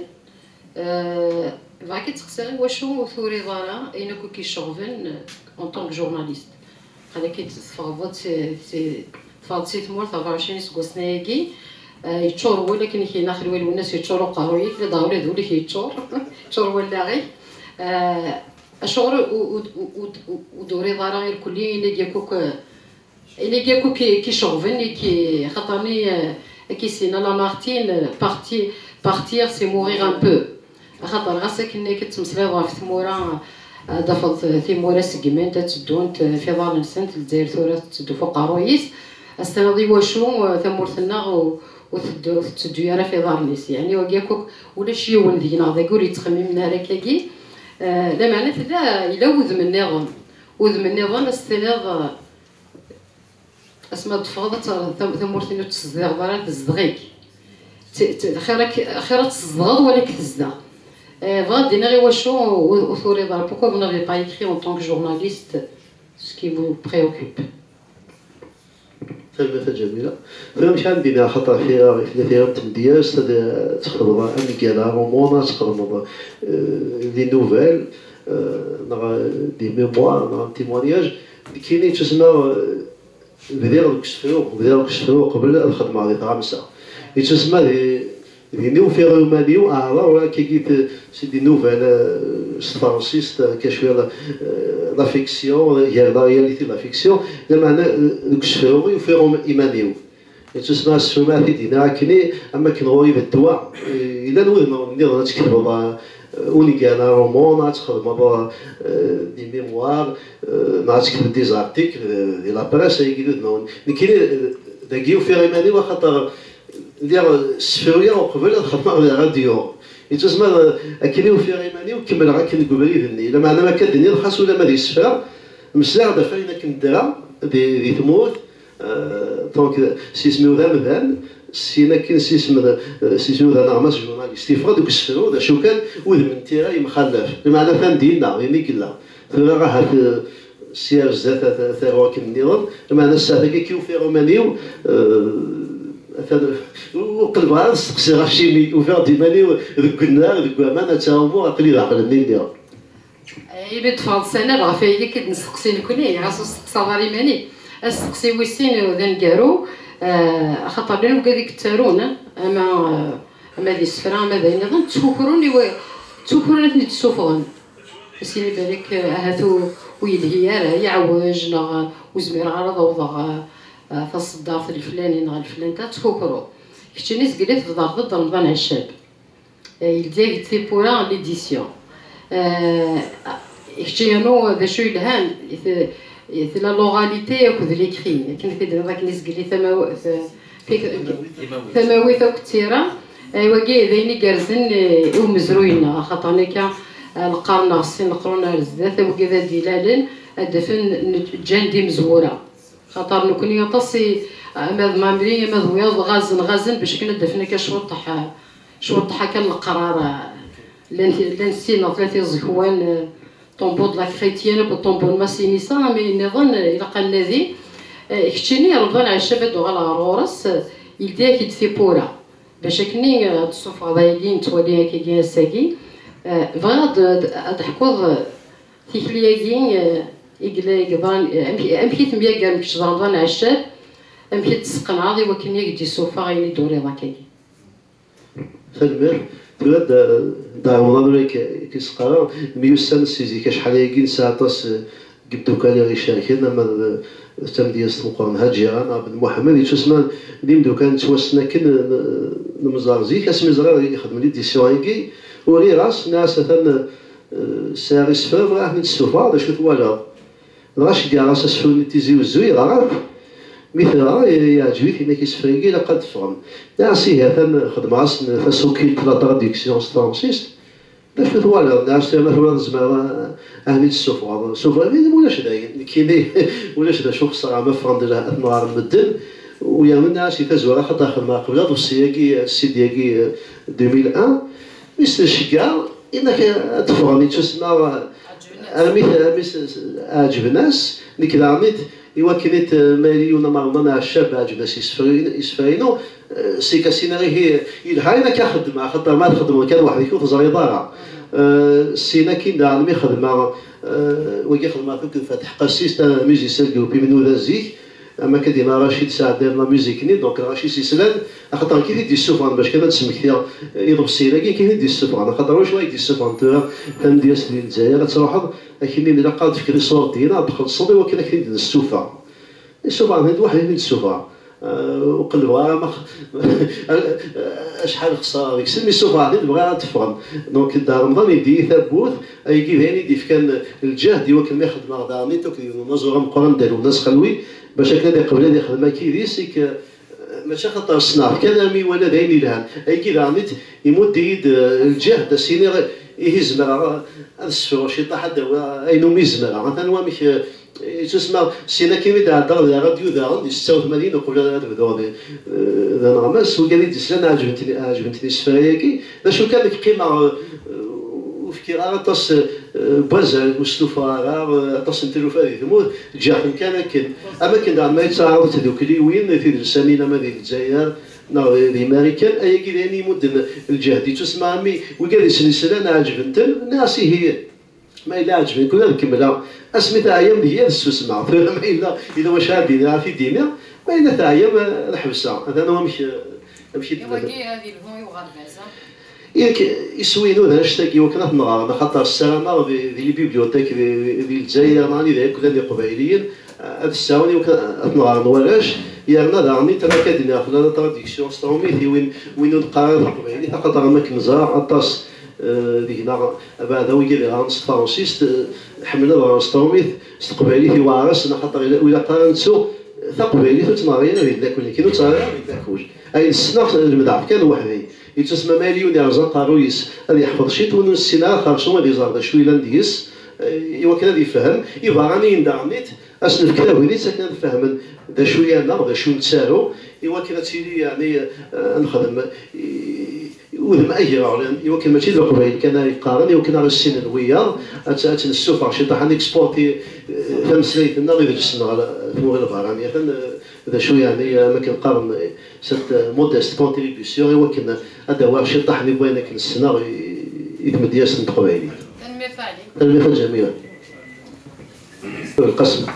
Ah, bɣiɣ ad k-id-steqsiɣ iwacu ur turiḍ ara ayen akk i k-iceɣben, ah, en tant que journaliste? Qal akka teffɣeḍ si, si, teffɣeḍ si tmurt ɣef ɛecrin iseggasen-agi, ah, yeččur wul, akken i k-yenna Xelwa Lwennas, yeččur uqerruy-ik, d ula d ul-ik yeččur, yeččur wallaɣ-ik. Ah, acuɣer ur, ur, ur, ur, ur d-turiḍ ara irkelli ayen-agi akk, ayen-agi akk ki, ki ceɣben, i ki, xaṭerni, ah, akka i s-yenna Lamartine, ah, parti-, partir, c'est mourir un peu. Axaṭer ɣas akken akka tettmeslayeḍ ɣef tmura, ad tafeḍ timura seggment, ad teddunt f iḍarren-nsent, Lezzayer tura tetteddu f uqerruy-is, ad s-tiniḍ iwacu, eh, tamurt-nneɣ ur, ur teddu, ur tetteddu ara f iḍarren-is. Yeɛni wagi akk, ulac yiwen deg-neɣ dagi ur yettxemmimen ara akkagi. Eh, lameɛna tella, yella wudem nniḍen. Wudem nniḍen ad s-tiniḍ, eh, Asma d-teffɣeḍ ad terreḍ tam-, tamurt-nni ur tt-tezdiɣeḍ ara, tezdeɣ-ik. T-, t-, xir ak-, xir ad tzedɣeḍ wala ad k-tezdeɣ. Eh, bɣiɣ ad d-iniɣ iwacu ur, ur turiḍ ara. Pourquoi vous n'avez pas écrit en tant que journaliste ce qui vous préoccupe? Tanemmirt a Ǧamila. Tura amek ara d-iniɣ, axaṭer tira, tella tira n tmedyazt, ad, eh, txedmeḍ angal aroman, ad txedmeḍ, eh, des nouvelles, eh, neɣ, eh, des mémoires, neɣ un témoignage. Nekkini yettusemma, eh, Bdiɣ deg usefru, bdiɣ deg usefru uqbel ad xedmeɣ di tɣamsa. Yettusemma di, din i ufiɣ iman-iw, ɛerḍeɣ ula akkagi t-, c'est des nouvelles, euh, s tefransist, akka cwiya la, euh, la fiction, gar la réalité d la fiction, lameɛna, euh, deg usefru i ufiɣ um-, iman-iw. Yettusemma asefru ma t-id-yenna akkenni, am akken ɣur-i d ddwa, euh, yellan wudmawen nniḍen ad tketbeḍ, euh, ungal, un roman, ad txedmeḍ, euh, des mémoires, euh, neɣ ad tekteb des articles, euh, di la presse, ayagi d udmawen. Nekkini, euh, dagi ufiɣ iman-iw, axaṭer lliɣ ssefruyeɣ uqbel ad xedmeɣ di rradyu. Yettusemma, euh, akken i ufiɣ iman-iw, kemmleɣ akken deg ubrid-nni. Lameɛna ma akka d-nniɣ, xas ula ma d isefra, meslaɣ-d ɣef wayen akken ddreɣ di, di tmurt, Euh, donc, euh, s yisem-iw d amdan, syin akken s yisem d, euh, s yisem-iw d aneɣmas, journaliste. Yeffeɣ-d deg usefru, d acu kan, udem n tira yemxallaf. Lameɛna atan dinna, din i yella. Tura ahat, euh, sya ar zdat, ad, ad t-aruɣ akken nniḍen. Lameɛna ssaɛt-agi akka i ufiɣ iman-iw, euh, atan, ur qellbeɣ ara ad steqsiɣ acimi. Ufiɣ-d iman-iw deg unnar, deg waman, ad ttɛumuɣ, aql-i d aql-nni lliɣ. Eh, imi d-teffɣeḍ s annar ɣef wayagi akka i d-nesteqsi nekni, ɣas ur testeqsaḍ ara iman-ik. Asteqsi wis sin d aneggaru, eh, axaṭer llan wigad i yettarun, ama, eh, Ama d isefra, ama d ayen nniḍen, ttkukrun i wa-, ttkukrun ad ten-id-ssufɣen. Ad s-yini balak, eh, ahat ur, ur yelhi ara, yeɛwej, neɣ ur zmireɣ ara ad awḍeɣ, eh, eh, taṣeddart leflani neɣ leflanta, ttkukru. Keččini zgel i tebḍerḍ-d Remḍan Ɛeccab. Eh, yeldi-ak-d tiwwura n l'édition. Eh, kečči yernu d acu yelhan, i t-, i t-, la l'oralité akked l'écrit, akken i t-id-nniḍ akken izgel i tamaw-, t-, t-, tamawit akked tira. Eh, wagi d ayen igerrzen, eh, i umezruy-nneɣ, axaṭer akka, eh, lqern neɣ sin leqrun ar zdat, wagi d ad d-ilalen, ad d-afen n-, ǧǧan-d imezwura. Xaṭer nekkni aṭas i, ama d Mamri, ama d wiyaḍ, ɣazen, ɣazen, bac akken ad d-afen akka cwiṭ, cwiṭ akka n leqrar. Llan, llan sin neɣ tlata iẓekwan, eh, tombeau de la Chrétienne akked tombeau n Massinissa, ama nniḍen, eh, ilaq ad nadi. Eh, keččini, Remḍan Ɛeccab, ad d-uɣaleɣ ɣer ɣur-s, eh, yeldi-ak-id tiwwura. Bac akken, eh, ad d-tessufɣeḍ ayagi, nettwali akkagi ass-agi. Eh, bɣiɣ ad, ad, ad d-teḥkuḍ, eh, tikli-agi, eh, i yella yeḍran, eh, amek, amek i temyagarem kečč d Remḍan Ɛeccab, amek i d-tesqenɛeḍ i wakken i ak-d-yessufeɣ ayen i d-turiḍ akkagi? Tanemmirt. Tura d-, d Remḍan ula k-, k-isqara, myussan si zik acḥal-agi nesɛa aṭas, eh, n yimeddukal i ɣ-icerken, ama d, d tamedyazt meqqren Haǧi Ɣan, Ɛebd Muḥemmed, yettusma d imeddukal nettwassen akken, eh, n-, nemẓer zik, asmi ẓriɣ ixeddem l'édition-agi, uriɣ-as, nniɣ-as atan, eh, sɛiɣ isefra, bɣiɣ ad ten-id-ssufɣeɣ, d acu twalaḍ? Dɣa ceggɛeɣ-as asefru-nni n Tizi Wezzu, yeɣra-t. Mi t-yeɣra, ye-, yeɛǧeb-it, yenna-k isefra-agi ilaq ad d-ffɣen. Nniɣ-as ihi atan xedmeɣ-asen tasuqilt, la traduction s tefransist. D acu twalaḍ? Nniɣ-as tura ma tebɣiḍ zemreɣ a-, a ten-id-ssufɣeɣ. Ssufɣeɣ-iten, ulac dayen. Nekkini ulac d acu xeṣreɣ ma ffɣen-d la-, ad ten-ɣren medden. U yerna nniɣ-as i tazwara, xaṭer xedmeɣ qbel aḍebsi-agi, C D-agi, deux mille un. Mi s-nceggeɛ, yenna-k ad d-ffɣen, yettusma, armi t-, armi s-, s-, ɛeǧben-as, nekk daɣen i t-, i wakken i t-, ma yella yiwen am Remḍan Ɛeccab ɛeǧben-as isefra-, isefra-inu, eh, si kasin ihi yelha, yenna-k ad xedmeɣ, axaṭer ma txeddmeḍ kan weḥd-k ur teẓriḍ ara. Eh, syin akkin daɣen mi xedmeɣ, eh, wagi xedmeɣ-t akked Fatḥ Qassis, d amuzisyan n lgrup Imnuda zik, am akka d-yenna Racid sɛeddayen la musique-nni, donc Racid s-yeslan, axaṭer nekk i t-id-yessufɣen bac kan ad d-smektiɣ iḍebsiyen-agi, nekk i t-id-yessufɣen, axaṭer wacu ay d-yessufɣen tura tamedyazt di Lezzayer, ad truḥeḍ, ad k-inin ilaq ad d-tefkeḍ iṣurdiyen, ad d-txellṣeḍ i wakken ad k-ten-id-nessufeɣ. Issufɣen-ten-id weḥd-i, i ten-id-ssufɣeɣ. Eh, ur qellbeɣ ara ma x-, acḥal xeṣreɣ deg-sen, mi ssufɣeɣ-ten-id bɣiɣ ad d-ffɣen. Donc, Dda Remḍan yeldi-yi tawwurt, ayagi d ayen i d-yefkan lǧehd i wakken mi xedmeɣ daɣen i akked yiwen unaẓur ameqqran Dda Lwennas Xelwi, bac akken ad iqbel ad ixdem akka yid-s, ik-, mačči axaṭer ssneɣ-t kan, armi iwala d ayen yelhan. Ayagi daɣen i t-, imudd-iyi-d, eh, lǧehd, ad s-iniɣ, ihi zemreɣ ad sefruɣ ciṭaḥ, ad d-awiɣ ayen umi zemreɣ. Atan wamek, eh, yettusma, syin akkin mi d-ɛeddaɣ di rradyu daɣen, di setta u tmanyin, uqbel ad bduɣ di, eh, d aneɣmas, wigad i d-islan ɛeǧbent-, ɛeǧbent-ten isefra-agi. D acu kan, nekk qqimeɣ, eh, ur fkiɣ ara aṭas, eh, n wazal, ur stufaɣ ara, eh, aṭas n tlufa di tmurt, ǧǧiɣ-ten kan akken. Am akken daɣen ma yettɛaraḍ tdukkliwin tidelsanin ama di Lezzayer neɣ di, di Marikan, ayagi d ayen imudden lǧehd, yettusma, armi wigad i sen-islan ɛeǧbent-ten, nniɣ-as ihi, ma yella ɛeǧben-ken ad kemmleɣ, asmi teɛyam deg-i ad ssusmeɣ. Tura ma yella, yella wacu ara d-iniɣ, ad t-id-iniɣ, ma yella teɛyam, ad ḥebseɣ. Atan wamek, amek i d-, iwagi ad yelhu i uɣerbaz-a. Yak, iswi-inu d annect-agi, iwakken ad t-nɣer, axaṭer ssarameɣ di, di les bibliothèques di, di, di Lezzayer, neɣ anida akk llan Iqbayliyen, ad ssaɣen iwakken ad t-nɣeren warrac, yerna daɣen i tama akka d-nniɣ fell-as la traduction s trumit, i win, win ur neqqar ara taqbaylit, axaṭer am akken neẓra aṭas, eh, deg-neɣ, abeɛda wigi ad iɣren s tefransist, eh, ḥemmlen ad ɣren s trumit, s teqbaylit iweɛer-asen, axaṭer ila-, ur ilaq ara nettu taqbaylit ur tt-neɣri ara di llakul, nekkini ur tt-ɣriɣ ara di llakul. Ayen ssneɣ, lemdeɣ kan weḥd-i. Yettusma ma yella yiwen yerẓa aqerruy-is ad yeḥfeḍ ciṭ, win ur nessin ara xerṣum ad iẓer d acu yellan deg-s. Eh, iwakken ad yefhem, ibeṛṛaniyen daɣen-it, ad s-nefk tagnit akken ad fehmen d acu-yaneɣ, d acu nettaru, iwakken ad tili, yeɛni, eh, ad nexdem i, i udem agraɣlan, iwakken mačči d Leqbayel kan ara yeqqaren, iwakken ara ssinen wiyaḍ, ad, ad tt-nessufeɣ ciṭaḥ, ad nexporti, eh, tameslayt-nneɣ, idles-nneɣ ɣer tmura lbeṛṛaniyat, eh, d acu, yeɛni, am akken qqaren, eh, cette, eh, modeste contribution, iwakken ad d-awiɣ ciṭaḥ di wayen akken ssneɣ i, i tmedyazt n teqbaylit. Tanemmirt a Ɛli. Tanemmirt a Ǧamil. Lqasem.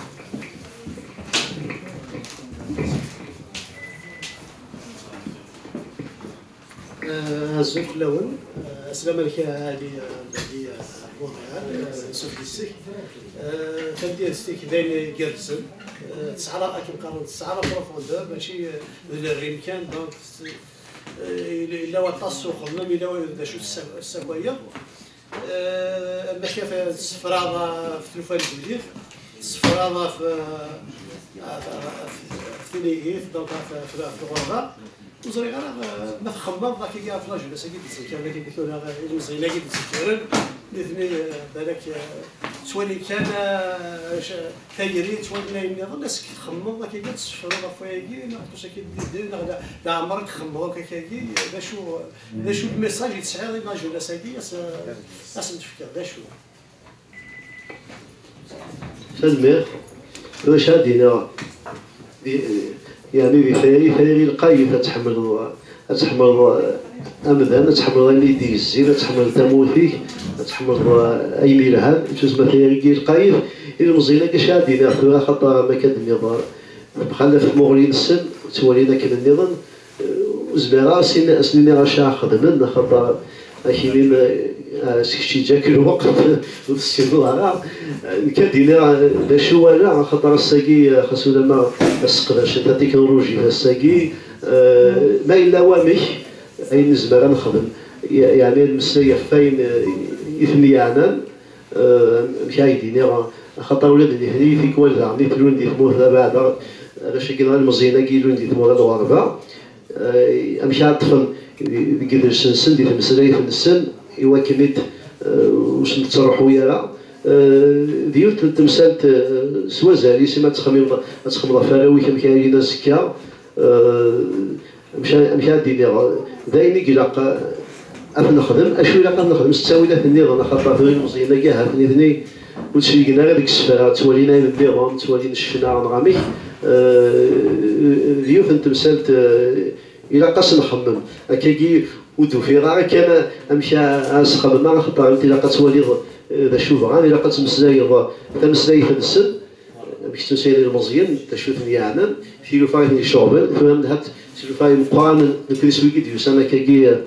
Azul fell-awen. Eh, aslam-alik a Ali, eh, Mehdi, eh, Montréal, eh, ansuf yes-k. Eh, tamedyazt-ik d ayen igerrzen. Eh, tesɛa la, akken qqaren, tesɛa la profondeur, mačči, eh, d lrim kan, donc, eh, yella, yella waṭas s uxemmem, yella wa-, d acu tessa-, tessakayeḍ. Eh, amek ara tessefraḍ ɣef tlufa n ddunit, tessefraḍ ɣef, eh, ɣef, ɣef, ɣef tinigit, donc ɣef, ɣef, ɣef lɣerba. Ur ẓriɣ ara, eh, ma txemmeḍ akkagi ɣef la jeunesse-agi d-tzekkren, akkagi tura, eh, ilemẓiyen-agi d-tzekkren, nitni, eh, balak, eh, ttwalin kan, eh, c-, tayri, ttwalin ayen nniḍen, est-ce que txemmeḍ akkagi ad tessefruḍ ɣef wayagi, neɣ tus-agi d-, d-, neɣ la, leɛmer i txemmeḍ akk akkagi, d acu, d acu n message i tesɛiḍ i la jeunesse-agi, as-, as-n-tefkeḍ, d acu? Tanemmirt. Ulac ad d-iniɣ, di, yeɛni di tayri, tayri lqayet ad tḥemmleḍ, ad tḥemmleḍ amdan, ad tḥemmleḍ ayen i d-yezzin, ad tḥemmleḍ tamurt-ik, ad tḥemmleḍ ayen yelhan, tusma tayri-agi lqayet. Ilmeẓyen-agi acu ad d-iniɣ tura, axaṭer ma akka d-nniḍ, temxalaf tmuɣli-nsen, ttwalin akken nniḍen, ur zmireɣ ad sen-, ad sen-iniɣ acu ara xedmen, axaṭer akinin, eh, s kečč yeǧǧa-k lweqt ur tessineḍ ara. Nekk ad d-iniɣ, eh, d acu wala, axaṭer ass-agi, eh, xas ulamma ad sseqdacen tatiknulujit ass-agi, eh, ma yella wamek, ayen nezmer ad nexdem, ye-, yeɛni ad nmeslay ɣef wayen, eh, i ten-yeɛnan, eh, amek ara k-d-iniɣ, axaṭer ula d nitni tikwal daɣen i tlun di tmurt abeɛda, arrac-agi neɣ ilmeẓyen-agi ilun di tmura n lɣerba, eh, amek ara ṭṭfen deg idles-nsen, di tmeslayt-nsen, i wakken i d, eh, ur sen-tettruḥu ara. Eh, d yiwet n temsalt, eh, s wazal-is, imi ad txemmeḍ, ad txemmeḍ ɣef warraw-ik amek ara ilin azekka, eh, amek ara, amek ara d-iniɣ, d ayen i ilaq, eh, ad t-nexdem, acu ilaq ad nexdem s ttawilat nniḍen, axaṭer tura ilemẓiyen-agi ahat nitni ur ttceggilen ara deg isefra, ttwalin ayen nniḍen, ttwalin ccna neɣ amek, eh, d yiwet n temsalt, eh, ilaq ad s-nxemmem. Akkagi ur d-ufiɣ ara kan amek a, a s-xemmemeɣ, axaṭer ilaq ad twaliḍ, eh, d acu bɣan, ilaq ad tmeslayeḍ tameslayt-nsen, amek ttmeslayen ilmeẓyen, d acu ten-yeɛnan, tilufa i ten-iceɣben, tura ahat tilufa imeqqranen, nekk d iswi i d-yusan akkagi, eh,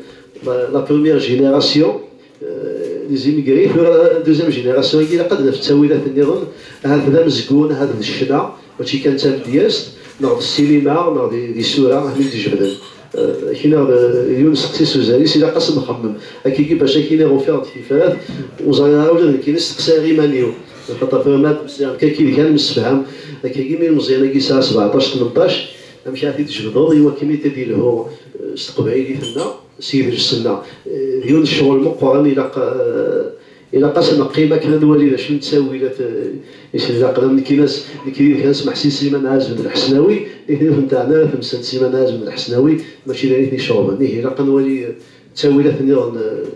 la, la première génération, eh, les immigrés, tura la deuxième génération-agi, ilaq ad naf ttawilat nniḍen, ahat d amezgun, ahat d ccna, mačči kan d tamedyazt, neɣ d ssinima, neɣ d, d isura, akken i d-jebden. Eh, kina, eh, yiwen usteqsi s uzal-is, ilaq ad s-nxemmem. Akkagi bac akkin i ufiɣ-d tifrat, ur ẓriɣ ara ula d nekkini steqsaɣ iman-iw. Xaṭer tura ma d-msliɣ nekkaki d kan msefham. Akkagi mi lmeẓyan-agi yesɛa sbeɛṭac, tmenṭac, amek ara t-id-jebdeḍ i wakken i t-id-ilhu, eh, s teqbaylit-nneɣ, s yidles-nneɣ? Eh, d yiwen n ccɣel meqqren, ilaq, eh, ilaq ad s-neqqim akken ad nwali d acu n ttawilat, eh, i s-ilaqen. Am nekkini, nekk yid-k ad nesmeḥsis Sliman Ɛazem d Lḥesnawi, nitni ur ten-teɛni ara temsalt Sliman Ɛazem d Lḥesnawi, mačči d ayen i ten-iceɣben. Ihi ilaq ad nwali, eh, ttawilat nniḍen, eh,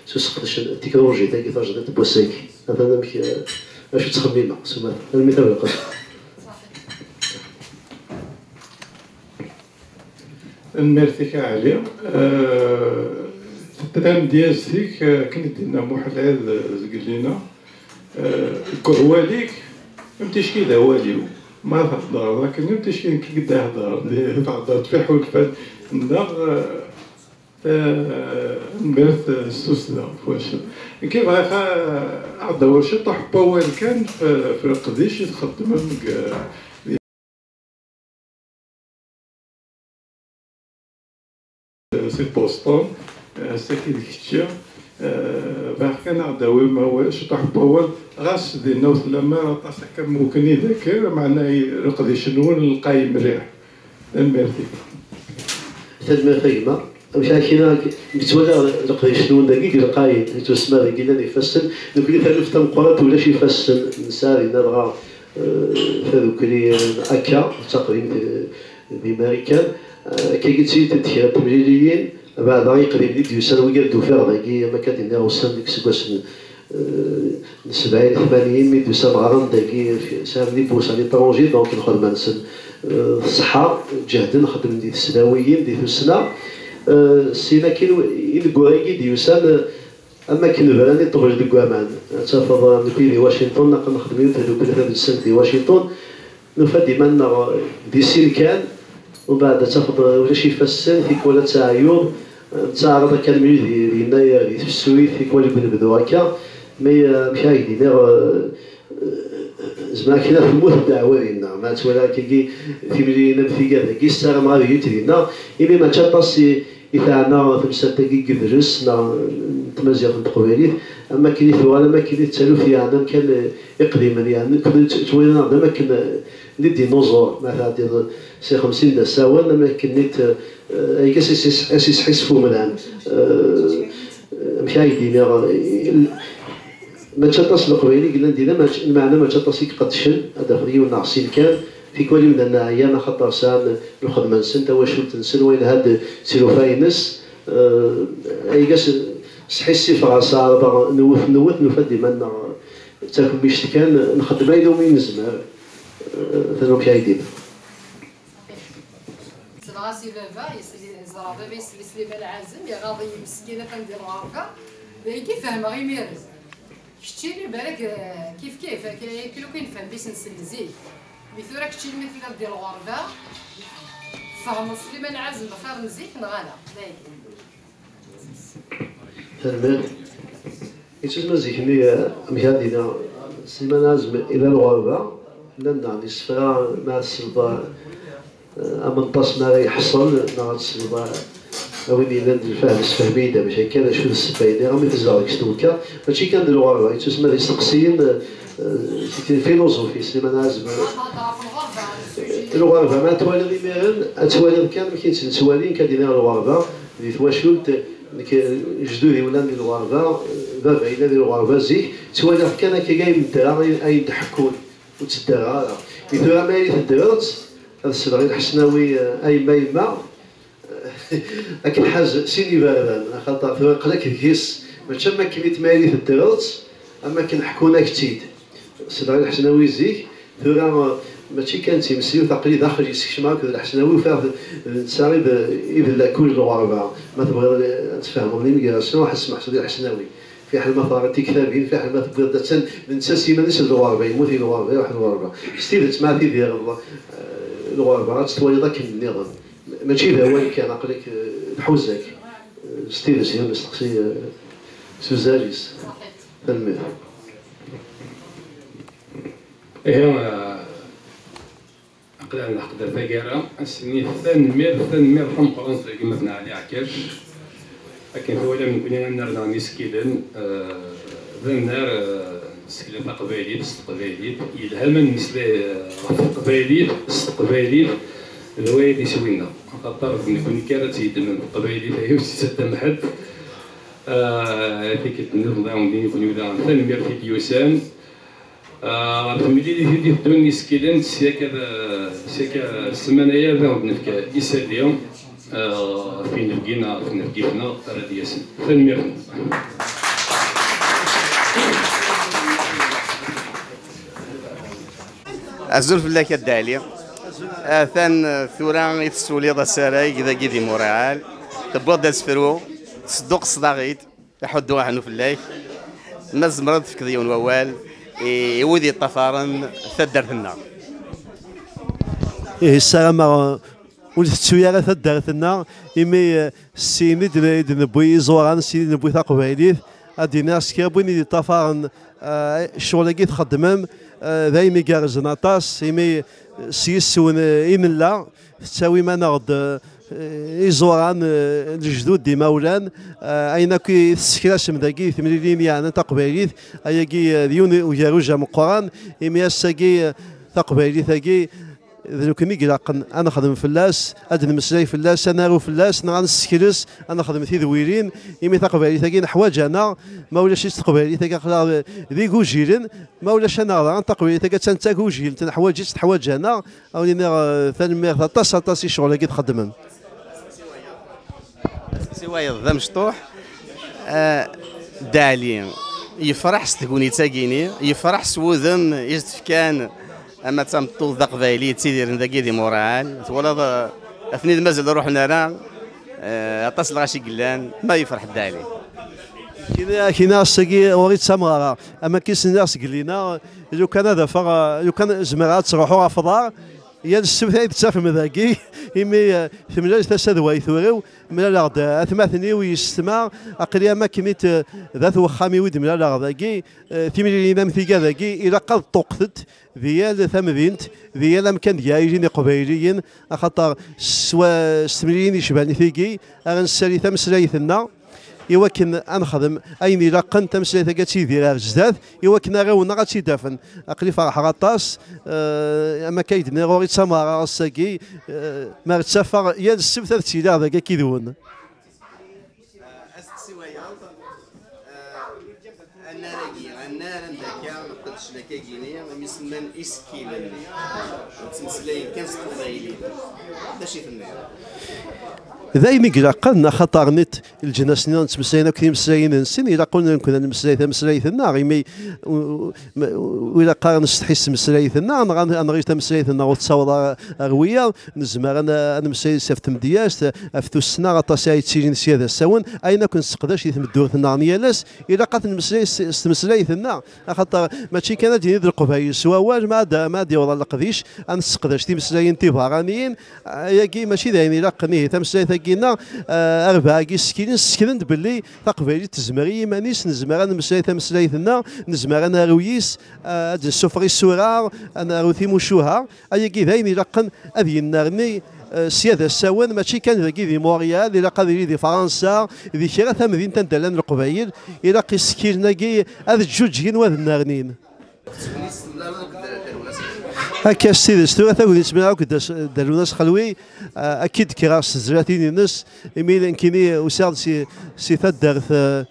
s useqdec n tiknulujit-agi tajdiṭ n wass-agi. Atan amek, eh, acu ttxemmimeɣ s umata. Almi tabelqaṭ. Tanemmirt-ik a Ɛli. Eh, tamedyazt-ik, eh, akken i d-yenna Muḥ Lɛid, eh, zgellina, eh, deg wawal-ik, am ticki d awal-iw. Ma theddreḍ akken, am ticki nekk i d-ihedren, di, theddreḍ f iḥulfan-nneɣ, eh, eh, tanemmirt, eh, s tussda, f wacu. Nekk bɣiɣ, eh, ad aɣ-d-tawiḍ ciṭuḥ n wawal kan f, f leqdic i txeddmem deg, eh, si Boston, eh, ass-agi d kečči, eh, bɣiɣ kan ad aɣ-d-tawim awal, ciṭuḥ n wawal, ɣas dinna ur tellam ara aṭas akka mumkin i d-akker, meɛna i-, leqdic-nwen lqayen mliḥ. Tanemmirt-ik. Tanemmirt a gma. Amek ara k-iniɣ, nekk ttwaliɣ leqdic-nwen dagi deg lqayen, yettwasemma dagi llan ifassen, nekkni taluft tameqqrant ulac ifassen, nesɛa dinna dɣa eh, tadukli, eh, akka, d taqdimt, eh, di Marikan. Eh, akkagi ttili-d kra n temliliyin, abeɛda iqdimen i d-yusan, wigi d-ufiɣ dagi, am akka d-nniɣ, usan deg iseggasen, eh, n sebɛin, tmanyin, mi d-usan ɣran dagi, sɛan des bourses à l'étranger, donc lxedma-nsen, eh, tṣeḥḥa, ǧehden, xeddmen di tesdawiyin, di tussna. Eh, sin akkin, ineggura-agi d-yusan, eh, Am akken bran i ṭṭbel deg waman. Ad tafeḍ, eh, nekki di Washington, naqen nexdem yiwet tdukli tadelsant di Washington, nufa-d iman-nneɣ di sin kan, umbeɛd ad tafeḍ, eh, ulac ifassen, tikwal ad teɛyuḍ, Nettaɛraḍ akka almi d, d yennayer di tefsut, tikwal i d-nebdu akka, mi, eh, amek ara k-d-iniɣ, eh, eh, zemreɣ kra temmut ddeɛwa dinna, ma ttwaliɣ akkagi timlilin am tigad-agi, ssarameɣ ad ilint dinna, imi mačči aṭas i, i teɛna temsalt-agi n yidles, neɣ n tmaziɣt n teqbaylit, am wakken i tuɣal, am wakken i d taluft yeɛnan kan, eh, iqdimen, yeɛni, nekni tt-, ttwaliɣ-d am wakken, eh, d idinuẓur, ma tɛeddiḍ si xemsin d asawen, am wakken i t-, eh, ayga as is-, as isḥissef umdan. Eh, amek ara k-d-iniɣ, eh, mačči aṭas n Leqbayel i yellan dinna, mačči, lmeɛna mačči aṭas i iqeddcen, ad d-tafeḍ yiwen neɣ sin kan, tikwal imdanen ɛyan, axaṭer sɛan lxedma-nsen, tawacult-nsen, wayen had d tilufa-ines, eh, ayga s-, sḥissifeɣ, ɛerḍeɣ newwet, newwet, nufa-d iman-nneɣ d takemmict kan, nxeddem ayen umi nezmer, eh, atan amek ara k-d-iniɣ. Ttreɣ-as i baba, yesli, ẓra baba yesli Sliman Ɛazem, iɣaḍ-iyi meskin atan di lɣerba, d ayagi fehmeɣ imiren. Keččini, balak, eh, kif kif, ak-, akken akk i nefhem isem-nsen zik. Mi tura keččini mi telliḍ di lɣerba, tfehmeḍ Sliman Ɛazem xir n zik, neɣ ala? D ayagi. Tanemmirt. Ittusemma zik-nni, eh, amek ara d-iniɣ, Sliman Ɛazem ila lɣerba, llan daɣen isefra, ma ad tesleḍ, eh, amenṭas mi ara yeḥṣel, neɣ ad tesleḍ, eh, a win yellan d lfahem, sefhem-iyi-d amek akka, d acu d ssebba-nni, imi tezdeɣ deg tdukka, mačči kan d lɣerba, ittusemma d isteqsiyen, eh, eh, seg tfiluẓufi, Sliman Ɛazem, eh, lɣerba, ma ad twaliḍ imiren, ad twaliḍ kan amek i tt-nettwali, nekk ad d-iniɣ lɣerba, di twacult, nekk, lejdud-iw llan di lɣerba, baba yella di lɣerba zik, ttwaliɣ kan akka ayen ddreɣ, ayen, ayen d-ḥekkun, ur tt-ddreɣ ara. I tura ma yili teddreḍ-tt, ad sleɣ i Lḥesnawi, eh, a yemma, yemma, ad k-nḥaz sin iberdan, axaṭer tura aql-ak deg-s, mačči am wakken i t-, ma yili teddreḍ-tt, am wakken ḥekkun-ak-tt-id. Sliɣ i Lḥesnawi zik, tura, eh, mačči kan d timesliwt, aql-i daxel-is, kecmeɣ akked Lḥesnawi, ufiɣ d, d netta i d, i d lakul n lɣerba. Ma tebɣiḍ ad tfehmeḍ imegras-nni, ruḥ ad tsemḥseḍ i Lḥesnawi. Fiḥel ma teɣriḍ tiktabin, fiḥel ma tewwiḍ-d attan d netta s yiman-is d lɣerba, yemmut i lɣerba, iruḥ i lɣerba. S tidet, ma tidireḍ, eh, lɣerba, ad tt-twaliḍ akken nniḍen. Mačči d awal kan, aql-ak, eh, tḥuza-k. Eh, s tidet, yiwen n usteqsi, eh, s uzal-is. Tanemmirt. Ihi, eh, aql-aɣ nleḥq-d ar taggara, ad s-nini tanemmirt, tanemmirt tameqqrant i gma-tneɣ Ɛli Ɛekkac. Akken twalam nekni annar-nneɣ n yisekkilen, eh, d annar, eh, n tsekla taqbaylit s teqbaylit. Yelha ma nemmeslay, eh, ɣef teqbaylit s teqbaylit, d waya i d iswi-nneɣ. Axaṭer d nekni kan ara tt-yeddmen teqbaylit, aya ur tt-yettaddam ḥedd. Eh, tikkelt nniḍen daɣen din i kenwi daɣen, tanemmirt i d-yusan. Ah, ɣef temlilit i d-iteddun isekkilen, s yakka d, s yakka ssmana-ya ad awen-d-nefk isalli, ah, ɣef inebgi neɣ ɣef tnebgit-nneɣ ara d-yasen. Tanemmirt-nwen. Azul fell-ak a Dda Ɛli. Atan, eh, tura i tessuliḍ asarag dagi di Muṛeɛɛal. Tewwiḍ-d asefru, tesduqqseḍ-aɣ-id. Iḥuddu aḥnu fell-ak. Ma tzemreḍ ad tefkeḍ yiwen wawal i, i wid yeṭṭafaren taddart-nneɣ. Ihi ssarameɣ, eh, ur tettu ara taddart-nneɣ, imi, eh, syin i d-, i d-newwi iẓuran, syin i d-newwi taqbaylit, ad d-iniɣ s kra n win i d-yeṭṭafaren, eh, ccɣel-agi txeddmem, eh, d ayen igerrzen aṭas, imi s yes-wen, eh, i nella. Tettawim-aneɣ-d, eh, iẓuran, eh, lejdud d imawlan, eh, ayen akk i tessekrasem dagi, timlilin yeɛnan taqbaylit, ayagi, eh, d yiwen ugerruj ameqqran, imi ass-agi, eh, taqbaylit-agi, d nekkni i ilaqen ad nexdem fell-as, ad d-nemmeslay fell-as, ad naru fell-as, neɣ ad nessekres, ad nexdem tidwilin, imi taqbaylit-agi neḥwaǧ-aneɣ, ma ulac-itt taqbaylit-agi aql-aɣ d, d igujilen, ma ulac-aneɣ daɣen taqbaylit-agi attan d tagujilt, neḥwaǧ-itt, teḥwaǧ-aneɣ, ad wen-iniɣ, eh, tanemmirt aṭas, aṭas i ccɣel-agi txeddmem. Asteqsi wayeḍ d amecṭuḥ. Eh, Dda Ɛli, yefreḥ s tegnit-agi-ni, yefreḥ s wudem i s-d-fkan ama d tameṭṭut d aqbayli yettidiren dagi di Muṛeɛɛal. Twalaḍ, eh, atni d mazal ur ruḥen ara, eh, aṭas n lɣaci i yellan, ma yefreḥ Dda Ɛli. Kina, kina ass-agi ur ittamɣ ara. Ama kis nniɣ seg llina, lukan ad afeɣ, eh, lukan zemreɣ ad ttruḥuɣ ɣef uḍar, Yal ssebt ay d-ttafem dagi, imi, eh, temlal tasa d way turiw, mlaleɣ-d, eh, atmaten-iw, yessetma, aql-i am akken i t-, d at wexxam-iw i d-mlaleɣ dagi. Eh, timlilin am tiga dagi, ilaq ad ṭṭuqtent di yal tamdint, di yal amkan deg ilin iqbayliyen, axaṭer s wa-, s temlilin yecban tigi, ara nessali tameslayt-nneɣ, i wakken ad nexdem ayen ilaqen, tameslayt-agi ad tidir ar zdat, i wakken arraw-nneɣ ad tt-id-afen. Aql-i ferḥeɣ aṭas, eh, am akka i d-nniɣ, ur i ttameɣ ara ass-agi, eh, ma ttafeɣ yal ssebt ad ttiliɣ dagi akkid-wen. Asteqsi wayeḍ, eh, annar-agi, annar anda akka nqeddec lakagini, imi semman isekkilen, ttmeslayen kan s teqbaylit. D acu i tenniḍ? D ayen i ilaqen, axaṭer nit lǧnas-nni ttmeslayen akk timeslayin-nsen, ilaq ur nenkun ad nemmeslay tameslayt-nneɣ, imi u-, u-, ma-, u-, ilaq ara nsetḥi s tmeslayt-nneɣ, neɣ ad nɣil tameslayt-nneɣ ur tettaweḍ ara ar wiyaḍ, nezmer ad n-, ad nemmeslay s ɣef tmedyazt, ɣef tussna, aṭas i yettilin sya d asawen, ayen akk nesseqdac di tmeddurt-nneɣ n yal ass, ilaq ad nemmeslay s, s tmeslayt-nneɣ. Axaṭer mačči kan ad d-yini d Leqbayel s wawal, ma ad, ma ad yaweḍ ɣer leqdic, ad nesseqdac timeslayin tiberraniyin, ayagi mačči d ayen ilaqen. Ihi tameslayt-agi-nneɣ, eh, arbaɛ-agi ssekkilen, sseknen-d belli taqbaylit tezmer i yiman-is, nezmer ad nemmeslay tameslayt-nneɣ, nezmer ad naru yis, eh, ad d-nessufeɣ isura, ad naru timucuha. Ayagi d ayen ilaqen ad yennerni, eh, sya d asawen, mačči kan dagi di Montréal, ilaq ad yili di Fransa, di kra tamdint anda llan Leqbayel, ilaq isekkilen-agi ad ǧǧuǧgen u ad nnernin. Akka s tidet, tura tagnit mliɣ akked Dda Lwennas Xelwi, eh, akka i d-kkreɣ s tezlatin-ines, imi nekkini usiɣ-d si, si taddart, eh,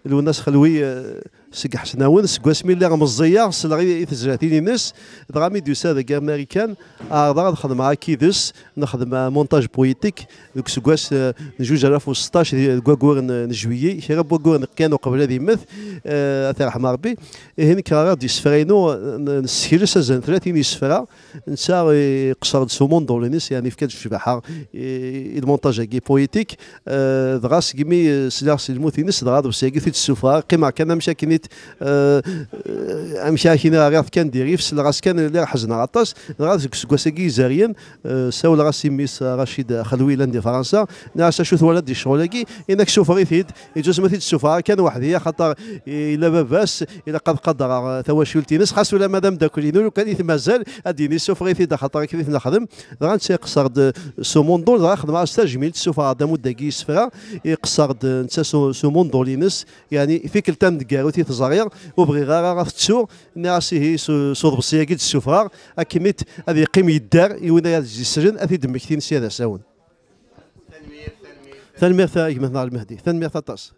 Lwennas Xelwi, eh, seg Ḥesnawen, seg wasmi lliɣ meẓẓiyeɣ, selleɣ i, i tezlatin-ines, dɣa mi d-yusa deg Marikan, ɛerḍeɣ ad xedmeɣ akkid-s, nexdem, eh, montage poétique, deg useggas, eh, n zuǧ alaf u seṭṭac, di, deg waggur n, n juillet, kra n waggur n kan uqbel ad yemmet, eh, ad t-yerḥem Rebbi. Ihi nekk ɣriɣ-d isefra-inu, n, nessekles azal n tlatin isefra, netta iqeṣṣer-d s umundul-ines, yeɛni yefka-d ccbaḥa i, i lmontaj-agi poétique, eh, dɣa segmi, eh, sliɣ s lmut-ines, dɣa d wessi-agi i t-id-ssufɣeɣ, qqimeɣ kan amek akken i t-, eh, eh, amek akken rriɣ-t kan d irif, selleɣ-as kan lliɣ ḥezneɣ aṭas, dɣa deg useggas-agi yezeryen, Eh, sawleɣ-as i mmi-s, eh, Racid Xelwi, llan di Fransa, nniɣ-as acu twalaḍ di ccɣel-agi? Yenna-k sufeɣ-it-id, yeǧǧa-s ma t-id-sufeɣ kan weḥd-i, axaṭer yella baba-s, ilaq ad qadreɣ, eh, tawacult-ines, xas ulamma d ameddakel-inu, lukan i t-mazal, ad d-yini sufeɣ-it-id, axaṭer akken i t-nexdem. Dɣa netta iqeṣṣer-d, eh, s umundul, dɣa xedmeɣ-as tajmilt, sufeɣ-d amud-agi isefra, iqeṣṣer-d, eh, netta s u-, s umundul-ines, yeɛni tikkelt taneggarut i t-ẓriɣ, ur bɣiɣ ara ad t-ttuɣ, nniɣ-as ihi s, s uḍebsi-agi d-ssufɣeɣ, akken i t-, ad yeqqim yedder i win ara d-yeslen, ad t-id-mmektin sya d asawen. Tanemmirt a gma-tneɣ Lmehdi, tanemmirt aṭas.